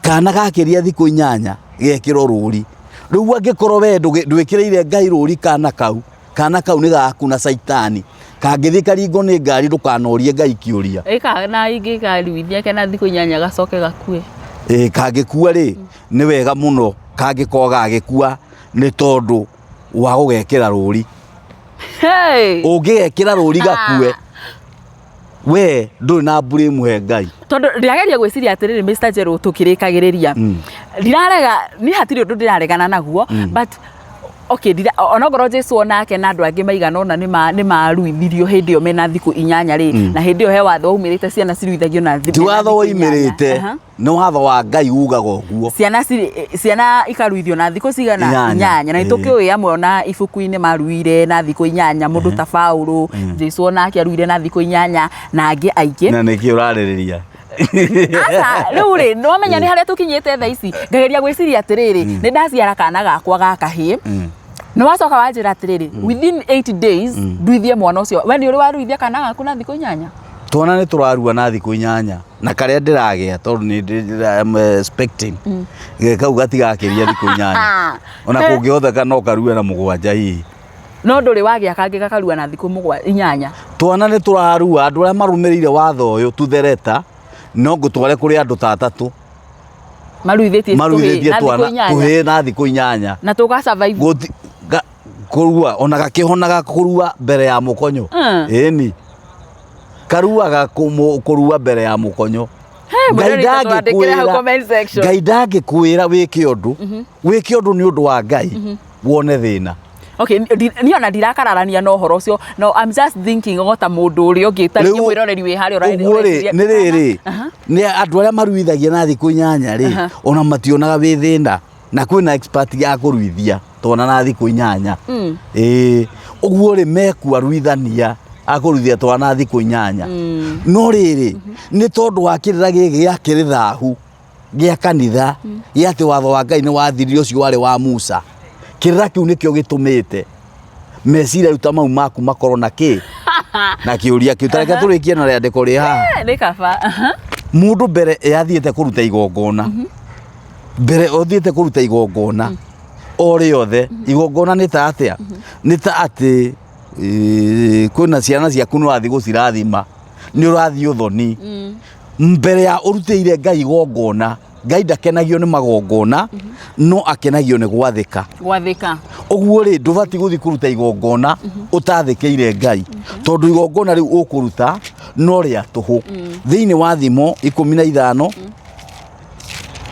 kana gakĩria thikũ 8 gekĩrwo rũri. Rĩu angĩkorwo we ndwĩkĩrĩire Ngai rũri kana kau, kana kau nĩ gaku na Caitani, kangĩthiĩ karingwo nĩ ngari ndũkanorie Ngai kĩũria. Ĩka na ingĩ karuithia kena thikũ 8 gacoke gakue. Ĩĩ, kangĩkua rĩ, nĩ wega mũno kangĩkorwo gagĩkua nĩ tondũ wa gũgekĩra rũri. Hey! Ũngĩgekĩra rũri gakue, we ndũrĩ na blame he Ngai. Tondũ ndĩrageria gwĩciria atĩrĩrĩ Mr. Njerũ tũkĩrĩkagĩrĩria. Ndirarega, niĩ hatirĩ ũndũ ndĩraregana naguo, but okay, onokorwo Jesu onake na andũ angĩ maigana ũna nĩ maruithirio hĩndĩ ĩyo mena thikũ 8 rĩ, na hĩndĩ ĩyo he watho waumĩrĩte ciana ciruithagio na Ti watho thikũ 8. woimĩrĩte, nĩ watho wa Ngai ugaga ũguo. Ciana ikaruithio na thikũ cigana? 8. 8. Na nĩtũkĩũĩ amwe ona ibuku-inĩ maruire na thikũ 8, mũndũ ta Paũlũ, Jesu onake aruire na thikũ 8 na angĩ aingĩ. Na nĩkĩ ũrarĩrĩria? Aca, rĩu rĩ, nĩwamenya nĩ harĩa tũkinyĩte thaa ici, ngageria gwĩciria atĩrĩrĩ, nĩ ndaciara kana gakwa ga kahĩĩ, nĩ wacoka wanjĩra atĩrĩrĩ, within 8 days nduithie mwana ũcio. We nĩ ũrĩ waruithia kana gaku na thikũ 8? Twana nĩ tũrarua na thikũ 8, na karĩa ndĩragĩa tondũ nĩ I'm expecting. Kau gatigakĩria thikũ 8. Ona kũngĩhoteka no karue na 7 hihi. No ndũrĩ wagĩa kangĩ gakarua na thikũ 8. Twana nĩ tũrarua, andũ arĩa marũmĩrĩire watho ũyũ tuthereta, no ngũtware kũrĩ andũ ta 3. Maruithĩtie Maruithĩtie tũhĩĩ na thikũ twana 8. tũhĩĩ na thikũ 8. Na tũga survive. Kũrua, ona gakĩhonaga kũrua mbere ya mũkonyo. Ĩni. Karuaga kũrua mbere ya mũkonyo. Hey, mwĩrori ta twandĩkĩre hau comment section. Ngai ndangĩkwĩra wĩke ũndũ, wĩke ũndũ nĩ ũndũ wa Ngai, wone thĩna. Okay, niĩ ona ndirakararania na ũhoro ũcio. No, I'm just thinking o ta mũndũ ũrĩa ũngĩ, ta rĩngĩ Rĩu, mwĩroreri wĩ harĩa ũguo rĩ, ũreciria nĩ rĩrĩ, nĩ andũ arĩa maruithagia na thikũ 8 rĩ, ona mationaga wĩ thĩna, na kwĩna expert ya kũruithia twana na thikũ 8. Ĩĩ, ũguo rĩ, mekua ruithania akũruithia twana na thikũ 8. No rĩrĩ, nĩ tondũ wa kĩrĩra gĩkĩ gĩa kĩrĩ thahu gĩa kanitha, gĩa atĩ watho wa Ngai nĩ wathirire ũcio warĩ wa Musa. Kĩrĩra kĩu nĩkĩo gĩtũmĩte meciria rĩu ta mau maku makorwo na kĩ? Na kĩũria kĩu. Ta reke tũrĩkie na rĩandĩko rĩ haha. Nĩ kaba. Mũndũ mbere yathiĩte kũruta igongona. Mbere ũthiĩte kũruta igongona o rĩothe, igongona nĩ ta atĩa? Nĩ ta atĩ kwĩna ciana ciaku nĩ ũrathiĩ gũcirathima, nĩ ũrathiĩ ũthoni. Mbere ya ũrutĩire Ngai igongona, Ngai ndakenagio nĩ magongona, no akenagio nĩ gwathĩka. Gwathĩka. Ũguo rĩ, ndũbatiĩ gũthiĩ kũruta igongona ũtathĩkĩire Ngai, tondũ igongona rĩu ũkũruta no rĩa tũhũ. Thĩinĩ wa Thimo 15,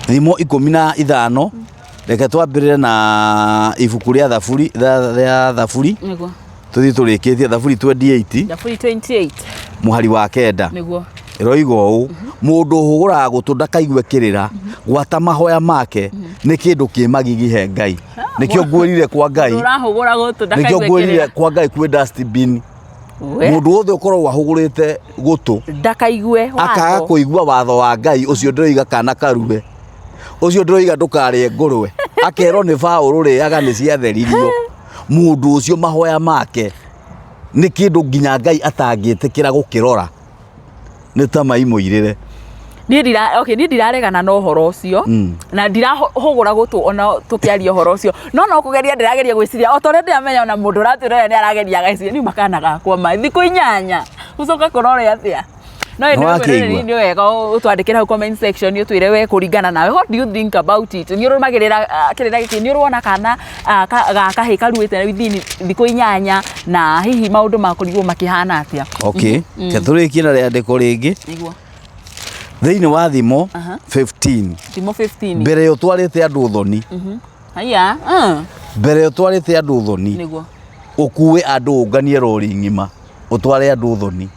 Thimo 15, Reke twambĩrĩre na ibuku rĩa Thaburi, rĩa Thaburi. Nĩguo. Tũthiĩ tũrĩkĩtie Thaburi 28. Thaburi 28. Mũhari wa 9. Nĩguo. Ĩroiga ũũ, mũndũ ũhũgũraga gũtũ ndakaigue kĩrĩra, gwata mahoya make nĩ kĩndũ kĩ magigi he Ngai. Nĩkĩo ngwĩrire kwa Ngai. Mũndũ ũrahũgũra gũtũ Nĩkĩo ndakaigue ngwĩrire kĩrĩra. kwa Ngai kwĩ dustbin. We. Mũndũ wothe ũkoragwo ahũgũrĩte gũtũ Ndakaigue akaga watho. kũigua watho wa Ngai ũcio ndĩroiga kana karue, ũcio ndĩroiga ndũkarĩe ngũrwe, akerwo nĩ Paũlũ rĩaga nĩ ciatheririo. Mũndũ ũcio mahoya make nĩ kĩndũ nginya Ngai atangĩtĩkĩra gũkĩrora, nĩ ta mai mũirĩre. Niĩ ndira, okay, niĩ ndiraregana na ũhoro ũcio na ndirahũgũra gũtũ ona tũkĩaria ũhoro ũcio, no no kũgeria ndĩrageria gwĩciria o ta ũrĩa ndĩramenya ona mũndũ ũratwĩrorera nĩ arageria ageciria niĩ makana gakwa ma thikũ 8 gũcoka kũrore atĩa. No ĩndĩ Nĩwakĩigua? nĩ wega ũtwandĩkĩre hau comment section ũtwĩre we kũringana nawe, what do you think about it? Nĩ ũrũmagĩrĩra kĩrĩra gĩkĩ? Nĩ ũrona kana ga kahĩ karuĩte within thikũ 8 na hihi maũndũ makorirwo makĩhana atĩa? Okay, ke tũrĩkie na rĩandĩko rĩngĩ. Nĩguo. Thĩinĩ wa Thimo 15. Thimo 15. Mbere ũtwarĩte andũ thoni. Haya. Mbere ũtwarĩte andũ thoni. Nĩguo. Ũkue andũ ũnganie rori ng'ima ũtware andũ thoni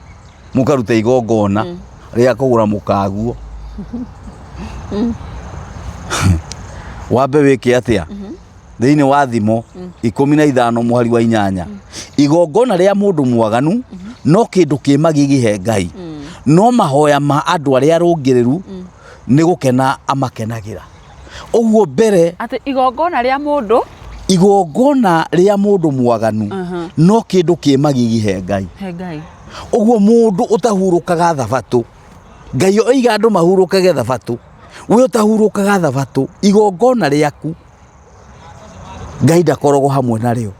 mũkarute igongona rĩa kũgũra mũkaguo. Wambe wĩke atĩa? Thĩinĩ wa Thimo 15 mũhari wa 8, igongona rĩa mũndũ mwaganu no kĩndũ kĩ magigi he Ngai, no mahoya ma andũ arĩa arũngĩrĩru nĩ gũkena amakenagĩra. Ũguo mbere atĩ igongona rĩa mũndũ, igongona rĩa mũndũ mwaganu no kĩndũ kĩ magigi he Ngai. He Ngai. Ũguo mũndũ ũtahurũkaga thabatũ, Ngai oiga andũ mahurũkage thabatũ, we ũtahurũkaga thabatũ, igongona rĩaku Ngai ndakoragwo hamwe narĩo.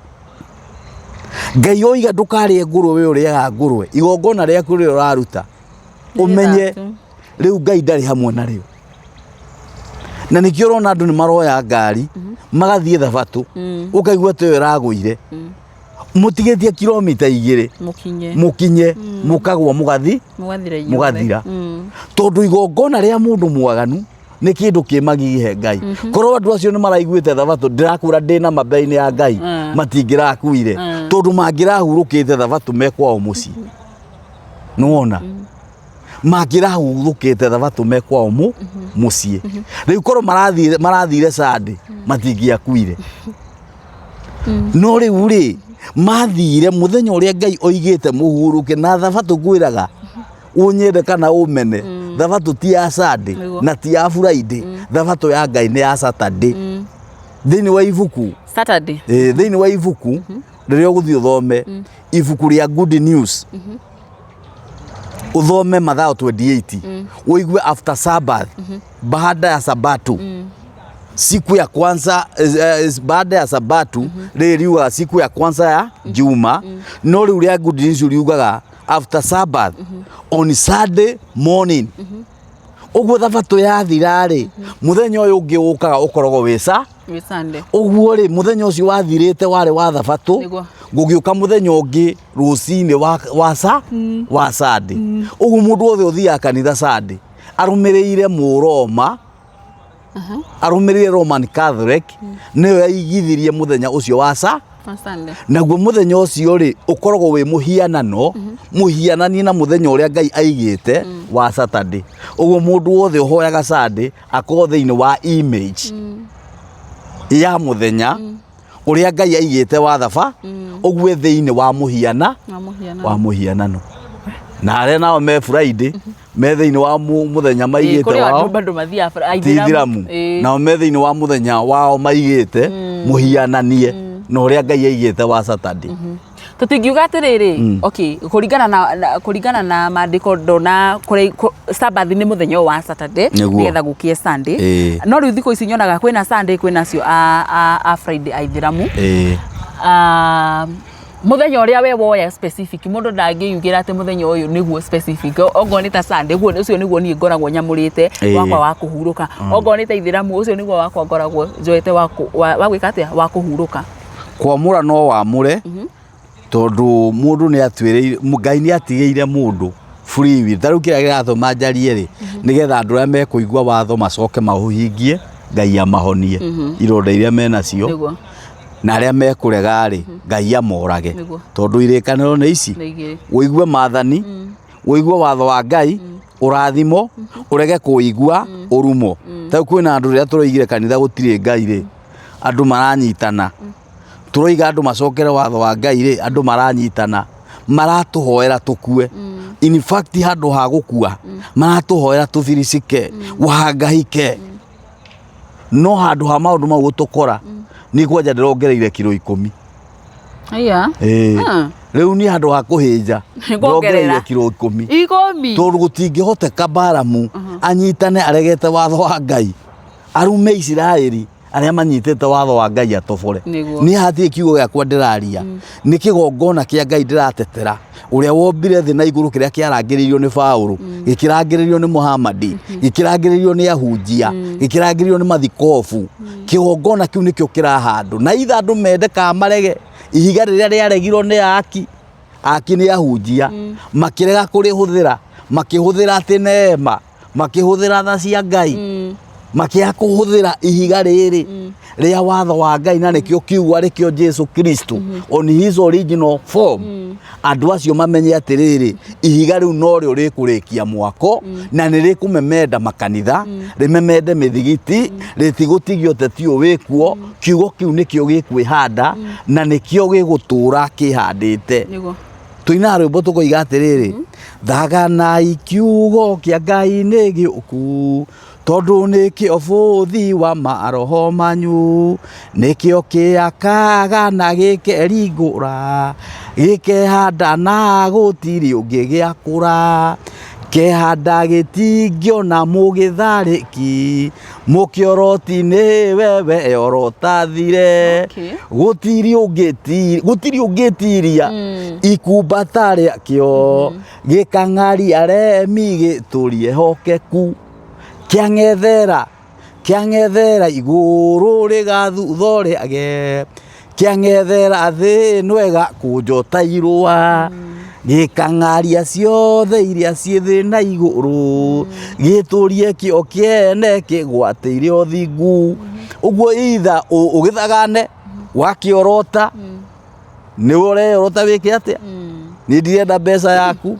Ngai oiga ndũkarĩe ngũrwe, we ũrĩaga ngũrwe, igongona rĩaku rĩrĩa ũraruta ũmenye rĩu Ngai ndarĩ hamwe narĩo. Na nĩkĩo ũrona andũ nĩ maroya ngari magathiĩ thabatũ, ũkaigua atĩ ĩyo ĩragũire, mũtigĩtie kilomita 2 mũkinye, mũkinye mũkagwa mũgathi mũgathira inyuothe. Mũgathira. Tondũ igongona rĩa mũndũ mwaganu nĩ kĩndũ kĩ magigi he Ngai. Korwo andũ acio nĩ maraiguĩte thabatũ, ndĩrakwĩra ndĩna ma mbere-inĩ ya Ngai, matingĩrakuire, tondũ mangĩrahurũkĩte thabatũ me kwao mũciĩ. Nĩwona? Mangĩrahurũkĩte thabatũ me kwao mũciĩ. Rĩu korwo marathire Sunday, matingĩakuire. No rĩu rĩ, mathire mũthenya ũrĩa Ngai oigĩte mũhurũke na thabatũ. Ngwĩraga ũnyende kana ũmene, thabatũ ti ya Sunday na ti ya Friday. Thabatũ ya Ngai nĩ ya Saturday. Thĩinĩ wa ibuku Saturday. Thĩinĩ wa ibuku rĩrĩa ũgũthiĩ ũthome ibuku rĩa Good News, ũthome Mathayo 28, ũigue after Sabbath, baada ya Sabato, siku ya kwanza, baada ya Sabato, rĩrĩ riugaga siku ya kwanza ya juma, no rĩu rĩa Good News riugaga after Sabbath on Sunday morning. Ũguo thabatũ yathira rĩ, mũthenya ũyũ ũngĩ ũkaga ũkoragwo wĩ sa Wĩ Sunday. Ũguo rĩ, mũthenya ũcio wathirĩte warĩ wa thabatũ, gũgĩũka mũthenya ũngĩ rũcinĩ wa Sunday. Ũguo mũndũ wothe ũthiaga kanitha Sunday arũmĩrĩire Mũroma, arũmĩrĩire Roman Catholic, nĩyo yaigithirie mũthenya ũcio wa sa Wa Sunday. Naguo mũthenya ũcio rĩ, ũkoragwo wĩ mũhianano mũhiananie na mũthenya ũrĩa Ngai aigĩte wa Saturday. Ũguo mũndũ wothe ũhoyaga Sunday akorwo thĩinĩ wa image ya mũthenya ũrĩa Ngai aigĩte wa thaba, ũguo thĩinĩ wa mũhiana Wa mũhianano. Wa mũhianano. Na arĩa nao me Friday me thĩinĩ wa mũthenya maigĩte Kũrĩ wao andũ bado mathiaga ti Ithiramu, nao me thĩinĩ wa mũthenya wao maigĩte mũhiananie na ũrĩa Ngai aigĩte wa Saturday. Tũtingiuga atĩrĩrĩ, okay, kũringana na maandĩko ndona Sabbath nĩ mũthenya ũyũ wa Saturday nĩgetha gũkie Sunday. No rĩu thikũ ici nyonaga kwĩna Sunday, kwĩna acio a Friday aithĩramu. Ah, mũthenya ũrĩa we woya specific, mũndũ ndangĩyugĩra atĩ mũthenya ũyũ nĩguo specific. Ongorwo nĩ ta Sunday, guo ũcio nĩguo niĩ ngoragwo nyamũrĩte wakwa wa kũhurũka. Ongorwo nĩ ta ithĩramu, ũcio nĩguo wakwa ngoragwo njoete wa gwĩka atĩa, wa kũhurũka. Kwamũra no wamũre, tondũ mũndũ nĩ atuĩrĩire, Ngai nĩ atigĩire mũndũ free will. Ta rĩu kĩrĩa kĩratũma njarie rĩ, nĩgetha andũ arĩa mekũigua watho macoke maũhingie. Ngai amahonie ironda iria menacio Nĩguo. na arĩa mekũrega rĩ, Ngai amorage. Nĩguo. Tondũ irĩkanĩro nĩ ici. Nĩ igĩrĩ. Ũigue maathani, ũigue watho wa Ngai, ũrathimo, ũrege kũigua, ũrumo. Ta rĩu kwĩna andũ rĩrĩa tũroigire kanitha gũtirĩ Ngai rĩ, andũ maranyitana. Tũroiga andũ macokere watho wa Ngai rĩ, andũ maranyitana. Maratũhoera tũkue. In fact handũ ha gũkua, maratũhoera tũbiricike, wahangahike. No handũ ha maũndũ mau gũtũkora, niĩ kwanja ndĩrongereire kiro 10. Aya. Ĩĩ. Ah. Rĩu niĩ handũ ha kũhĩnja, Nĩ kuongerera. ndĩrongereire kiro 10. 10. Tondũ gũtingĩhoteka Balamu anyitane aregete watho wa Ngai, arume Isiraeli arĩa manyitĩte watho wa Ngai atobore. Nĩguo. Niĩ hatirĩ kiugo gĩakwa ndĩraria, nĩ kĩgongona kĩa Ngai ndĩratetera, ũrĩa wombire thĩ na igũrũ, kĩrĩa kĩarangĩrĩirio nĩ Paũlũ, gĩkĩrangĩrĩrio nĩ Muhammad, gĩkĩrangĩrĩrio nĩ ahunjia, gĩkĩrangĩrĩrio nĩ mathikobu. Kĩgongona kĩu nĩkĩo kĩrahandwo, na itha andũ mende kana marege, ihiga rĩrĩa rĩaregirwo nĩ aaki, aaki nĩ ahunjia, makĩrega kũrĩhũthĩra, makĩhũthĩra atĩ neema, makĩhũthĩra tha cia Ngai, makĩaga kũhũthĩra ihiga rĩrĩ rĩa watho wa Ngai, na nĩkĩo kiugo arĩkĩo Jesu Kristo on his original form. Andũ acio mamenye atĩrĩrĩ, ihiga rĩu norĩo rĩkũrĩkia mwako, na nĩ rĩkũmemenda makanitha, rĩmemende mĩthigiti, rĩtigũtigia ũteti ũyũ wĩkuo. Kiugo kĩu nĩkĩo gĩkwĩhanda na nĩkĩo gĩgũtũra kĩhandĩte. Nĩguo. Tũinaga rwĩmbo tũkoiga atĩrĩrĩ, thaganai kiugo kĩa Ngai nĩ gĩũku, tondũ nĩkĩo bũthi wa maroho manyu, nĩkĩo kĩakaga na gĩkeringũra, gĩkehanda na gũtirĩ ũngĩ gĩakũra, kehanda gĩtingĩona mũgĩtharĩki, mũkĩoroti nĩwe we orotathire. Okay. Gũtirĩ ũngĩ gũtirĩ ũngĩtiria ikumbata rĩakĩo, gĩkang'aria remi gĩtũrie hokeku, kĩang'ethera kĩang'ethera igũrũ rĩgathutho rĩage, kĩang'ethera thĩ ĩno ĩgakũnjwo ta irũa, gĩkang'aria ciothe iria ciĩ thĩ na igũrũ, gĩtũrie kĩo kĩene kĩgwatĩire ũthingu. Ũguo either ũgĩthagane wakĩorota, nĩwe ũreyorota wĩke atĩa. Niĩ ndirenda mbeca yaku,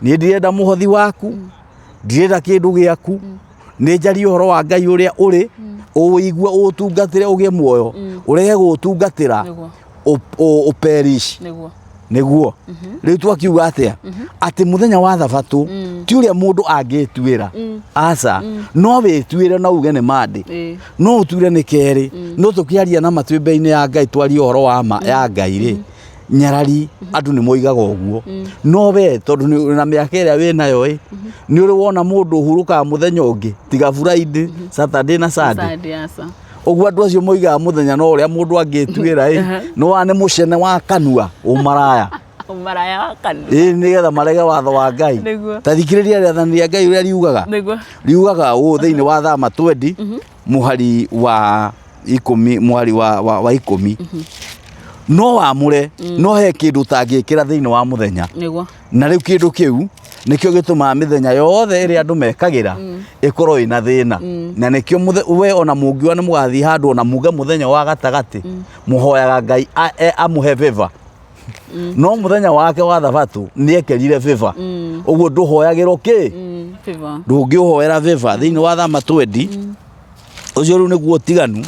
niĩ ndirenda mũhothi waku, ndirenda kĩndũ gĩaku, nĩ njarie ũhoro wa Ngai ũrĩa ũrĩ, ũwĩigue, ũũtungatĩre ũgĩe muoyo, ũrege gũũtungatĩra, Nĩguo. ũperish. Nĩguo. Nĩguo rĩu twakiuga atĩa, atĩ mũthenya wa thabatũ ti ũrĩa mũndũ angĩtuĩra, aca, no wĩtuĩre na uge nĩ Monday, no ũtuire nĩ kerĩ, no tũkĩaria na ma twĩ mbere-inĩ ya Ngai, twarie ũhoro wa ma ya Ngai rĩ, nyarari andũ nĩ moigaga ũguo, no we tondũ nĩ na mĩaka ĩrĩa wĩ nayo ĩ, nĩ ũrĩ wona mũndũ ũhurũkaga mũthenya ũngĩ tiga Friday, Saturday na Sunday? Sunday, aca. Ũguo andũ acio moigaga mũthenya no ũrĩa mũndũ angĩtuĩra ĩ, nĩ wa nĩ mũcene wa kanua ũmaraya. Ũmaraya wa kanua. Ĩ, nĩgetha marege watho wa Ngai. Nĩguo. Ta thikĩrĩria rĩathani rĩa Ngai ũrĩa riugaga. Nĩguo. Riugaga ũũ thĩinĩ wa Thama 20 mũhari wa 10, mũhari wa 10, no wamũre, no he kĩndũ ũtangĩkĩra thĩinĩ wa mũthenya. Nĩguo. Na rĩu kĩndũ kĩu nĩkĩo gĩtũmaga mĩthenya yothe ĩrĩa andũ mekagĩra ĩkorwo ĩna thĩna, na nĩkĩo we ona mũngiuga nĩ mũgathiĩ handũ ona muge mũthenya wa gatagatĩ, mũhoyaga Ngai amũhe favor, no mũthenya wake wa thabatũ nĩ ekerire favor, ũguo ndũhoyagĩrwo kĩ? Favor. Ndũngĩũhoera favor thĩinĩ wa Thama 20 ũcio. Rĩu nĩguo ũtiganu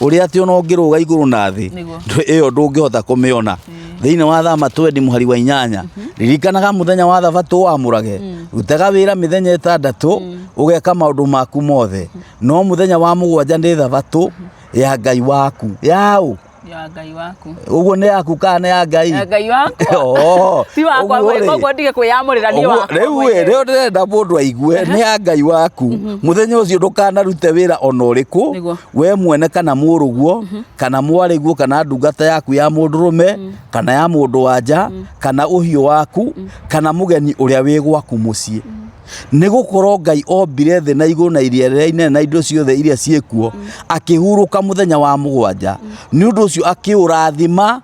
ũrĩa atĩ ona ũngĩrũga igũrũ na thĩ, Nĩguo. ĩyo ndũngĩhota kũmĩona. Thĩinĩ wa Thama 20 mũhari wa 8, ririkanaga mũthenya wa thabatũ wamũrage, rutaga wĩra mĩthenya 6 ũgeka maũndũ maku mothe, no mũthenya wa mũgwanja nĩ thabatũ ya Ngai waku. Yaũ? Ya Ngai waku. Ũguo nĩ yaku kana nĩ ya Ngai? Ya Ngai wakwa. Oh, Ti wakwa ũguo rĩ, koguo ndige kwĩyamũrĩra niĩ ũguo- wakwa rĩu ĩ, mwenyewe. rĩu ndĩrenda mũndũ aigue nĩ ya Ngai waku. Mũthenya ũcio ndũkanarute wĩra ona ũrĩkũ, Nĩguo. we mwene kana mũrũguo kana mwarĩguo kana ndungata yaku ya mũndũrũme kana ya mũndũ wa nja kana ũhiũ waku kana mũgeni ũrĩa wĩ gwaku mũciĩ, nĩ gũkorwo Ngai ombire thĩ na igũrũ na iria rĩrĩa inene na indo ciothe iria ciĩkuo, akĩhurũka mũthenya wa mũgwanja, nĩ ũndũ ũcio akĩũrathima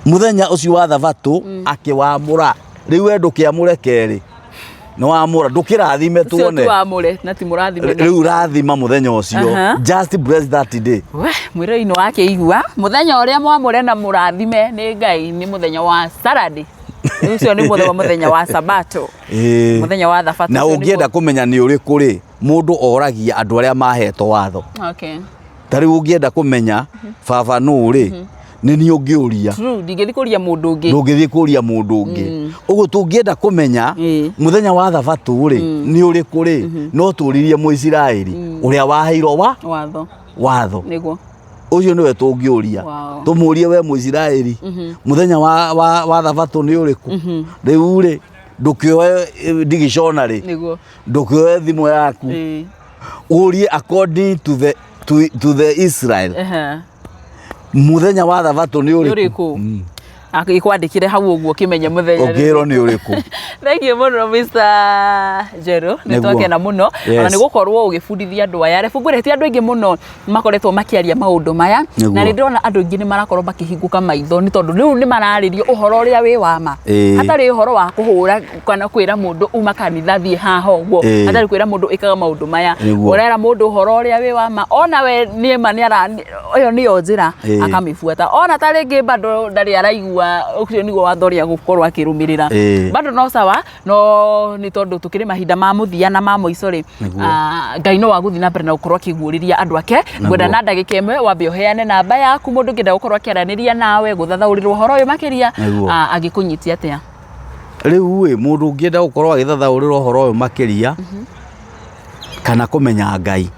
mũthenya ũcio wa thabatũ akĩwamũra. Rĩu we ndũkĩamũre kerĩ. Nĩ wamũra, ndũkĩrathime Ũcio tuone. ti wamũre na ti mũrathime. Rĩu rathima mũthenya ũcio. Aha. Just bless that day. We, mwĩrori-inĩ wakĩigua mũthenya ũrĩa mwamũre na mũrathime nĩ Ngai nĩ mũthenya wa Saturday. Ũcio nĩ mũthenya mũthenya wa Sabato. Ĩĩ. Mũthenya wa Thabatũ. Na ũcio ũngĩenda nĩguo- kũmenya nĩ ũrĩkũ rĩ, mũndũ oragia andũ arĩa mahetwo watho. Okay. Ta rĩu ũngĩenda kũmenya baba nũ rĩ, nĩ niĩ ũngĩũria. True, ndingĩthiĩ kũria mũndũ ũngĩ. Ndũngĩthiĩ kũria mũndũ ũngĩ. Ũguo tũngĩenda kũmenya Ĩĩ. mũthenya wa thabatũ rĩ nĩ ũrĩkũ rĩ, no tũririe Mũisiraeli ũrĩa waheirwo wa Watho. watho. Nĩguo. Ũcio nĩwe tũngĩũria. Wow. Tũmũrie we Mũisiraeli, mũthenya wa thabatũ nĩ ũrĩkũ? Rĩu rĩ, ndũkĩoe dictionary, Nĩguo. ndũkĩoe thimũ yaku, Ĩĩ. ũrie according to the Israel, Ehe. mũthenya wa thabatũ nĩ Nĩ ũrĩkũ? ũrĩkũ? Ikwandĩkĩre hau ũguo ũkĩmenye mũthenya. Ũngĩrwo nĩ ũrĩkũ. Thank you mũno Mr. Njeru, nĩ Nĩguo. twakena mũno Yes. ona nĩ gũkorwo ũgĩbundithia andũ aya. Rebu ngwĩre ti andũ aingĩ mũno makoretwo makĩaria maũndũ maya, Nĩguo. na nĩ ndĩrona andũ aingĩ nĩ marakorwo makĩhingũka maitho nĩ tondũ rĩu nĩ mararĩrio ũhoro ũrĩa wĩ wa ma. Ĩĩ. Hatarĩ ũhoro wa kũhũra kana kwĩra mũndũ uma kanitha thiĩ haha ũguo, Ĩĩ. hatarĩ kwĩra mũndũ ĩkaga maũndũ maya. Nĩguo. Ũrera mũndũ ũhoro ũrĩa wĩ wa ma, ona we nĩ ma nĩ ara ĩyo nĩyo njĩra Ĩĩ. akamĩbuata. Ona ta rĩngĩ bado ndarĩ araigua ũcio nĩguo watho ũrĩa gũkorwo akĩrũmĩrĩra. Ĩĩ. Bado no sawa, no nĩ tondũ tũkĩrĩ mahinda ma mũthia na ma mũico rĩ, Nĩguo. Ngai no agũthiĩ na mbere na gũkorwo akĩguũrĩria andũ ake. Ngwenda na ndagĩka ĩmwe wambe ũheane namba yaku mũndũ ũngĩenda gũkorwo akĩaranĩria nawe gũthathaũrĩrwo ũhoro ũyũ makĩria, Nĩguo. angĩkũnyitia atĩa? Rĩu ĩ, mũndũ ũngĩenda gũkorwo agĩthathaũrĩra ũhoro ũyũ makĩria kana kũmenya Ngai,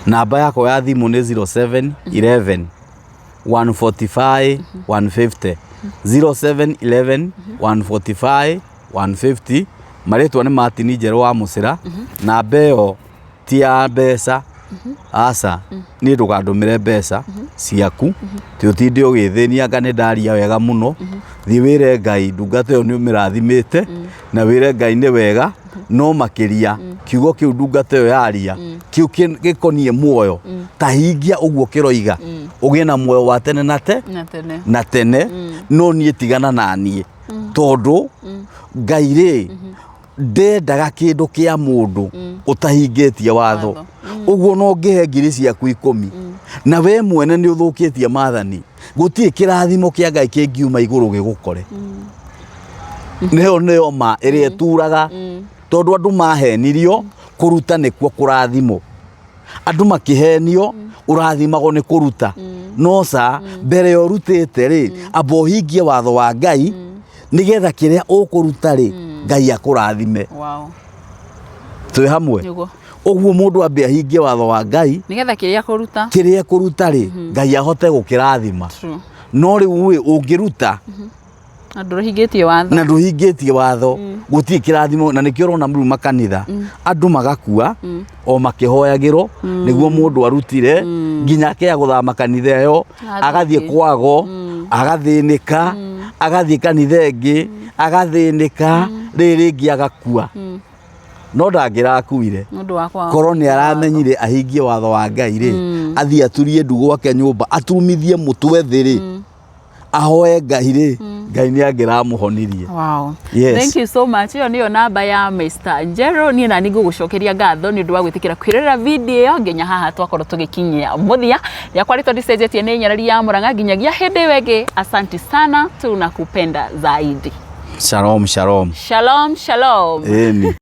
namba yakwa ya thimũ nĩ 07 11 145 150, 07 11 145 150. Marĩtwa nĩ Martin Njerũ wa Mũcĩra. Namba ĩyo ti ya mbeca, aca, niĩ ndũkandũmĩre mbeca ciaku, ti ũtinde ũgĩthĩnia anga nĩ ndaria wega mũno. Thiĩ wĩre Ngai ndungata ĩyo nĩ ũmĩrathimĩte, na wĩre Ngai nĩ wega, no makĩria kiugo kĩu ndungata ĩyo yaria kĩu gĩkoniĩ muoyo, ta hingia ũguo kĩroiga, ũgĩe na muoyo wa tene na te Na tene. Na tene. No niĩ tigana na niĩ, tondũ Ngai rĩ ndendaga kĩndũ kĩa mũndũ ũtahingĩtie watho. Watho. Ũguo no ngĩhe ngiri ciaku 10 na we mwene nĩ ũthũkĩtie maathani, gũtirĩ kĩrathimo kĩa Ngai kĩngiuma igũrũ gĩgũkore. Nĩyo nĩyo ma ĩrĩa ĩturaga, tondũ andũ mahenirio kũruta nĩkuo kũrathimwo, andũ makĩhenio ũrathimagwo nĩ kũruta. No ca mbere ya ũrutĩte rĩ, amba ũhingie watho wa Ngai, nĩgetha kĩrĩa ũkũruta rĩ, Ngai akũrathime. Wow. Twĩ hamwe? Nĩguo. Ũguo mũndũ ambe ahingie watho wa Ngai, Nĩgetha kĩrĩa kũruta. Kĩrĩa ekũruta rĩ, Ngai ahote gũkĩrathima. True. No rĩu ĩ, ũngĩruta Na ndũhingĩtie watho. Na ndũhingĩtie watho, gũtirĩ kĩrathimo. Na nĩkĩo ũrona rĩu makanitha andũ magakua o makĩhoyagĩrwo nĩguo mũndũ arutire, nginya akĩya gũthama kanitha ĩyo, agathiĩ Agathiĩ. kwago, agathĩnĩka, agathiĩ kanitha ĩngĩ, agathĩnĩka, rĩrĩ rĩngĩ agakua, no ndangĩrakuire Nĩ ũndũ wa kwaga korwo nĩ aramenyire ahingie watho wa Ngai rĩ, athiĩ aturie ndu gwake nyũmba, aturumithie mũtwe thĩ rĩ, ahoe Ngai rĩ, Ngai nĩ angĩramũhonirie. Wow. Yes. Thank you so much. Ĩyo nĩyo namba ya Mr. Njero. Niĩ nani ngũgũcokeria ngatho nĩ ũndũ wa gwĩtĩkĩra kwĩrorera video ĩyo nginya haha twakorwo tũgĩkinyia mũthia. Rĩakwa rĩtwa ndicenjetie nĩ Nyarari ya Mũrang'a nginyagia hĩndĩ ĩyo ĩngĩ. Asanti sana, tunakupenda zaidi. Shalom, shalom. Shalom, shalom. Ĩni.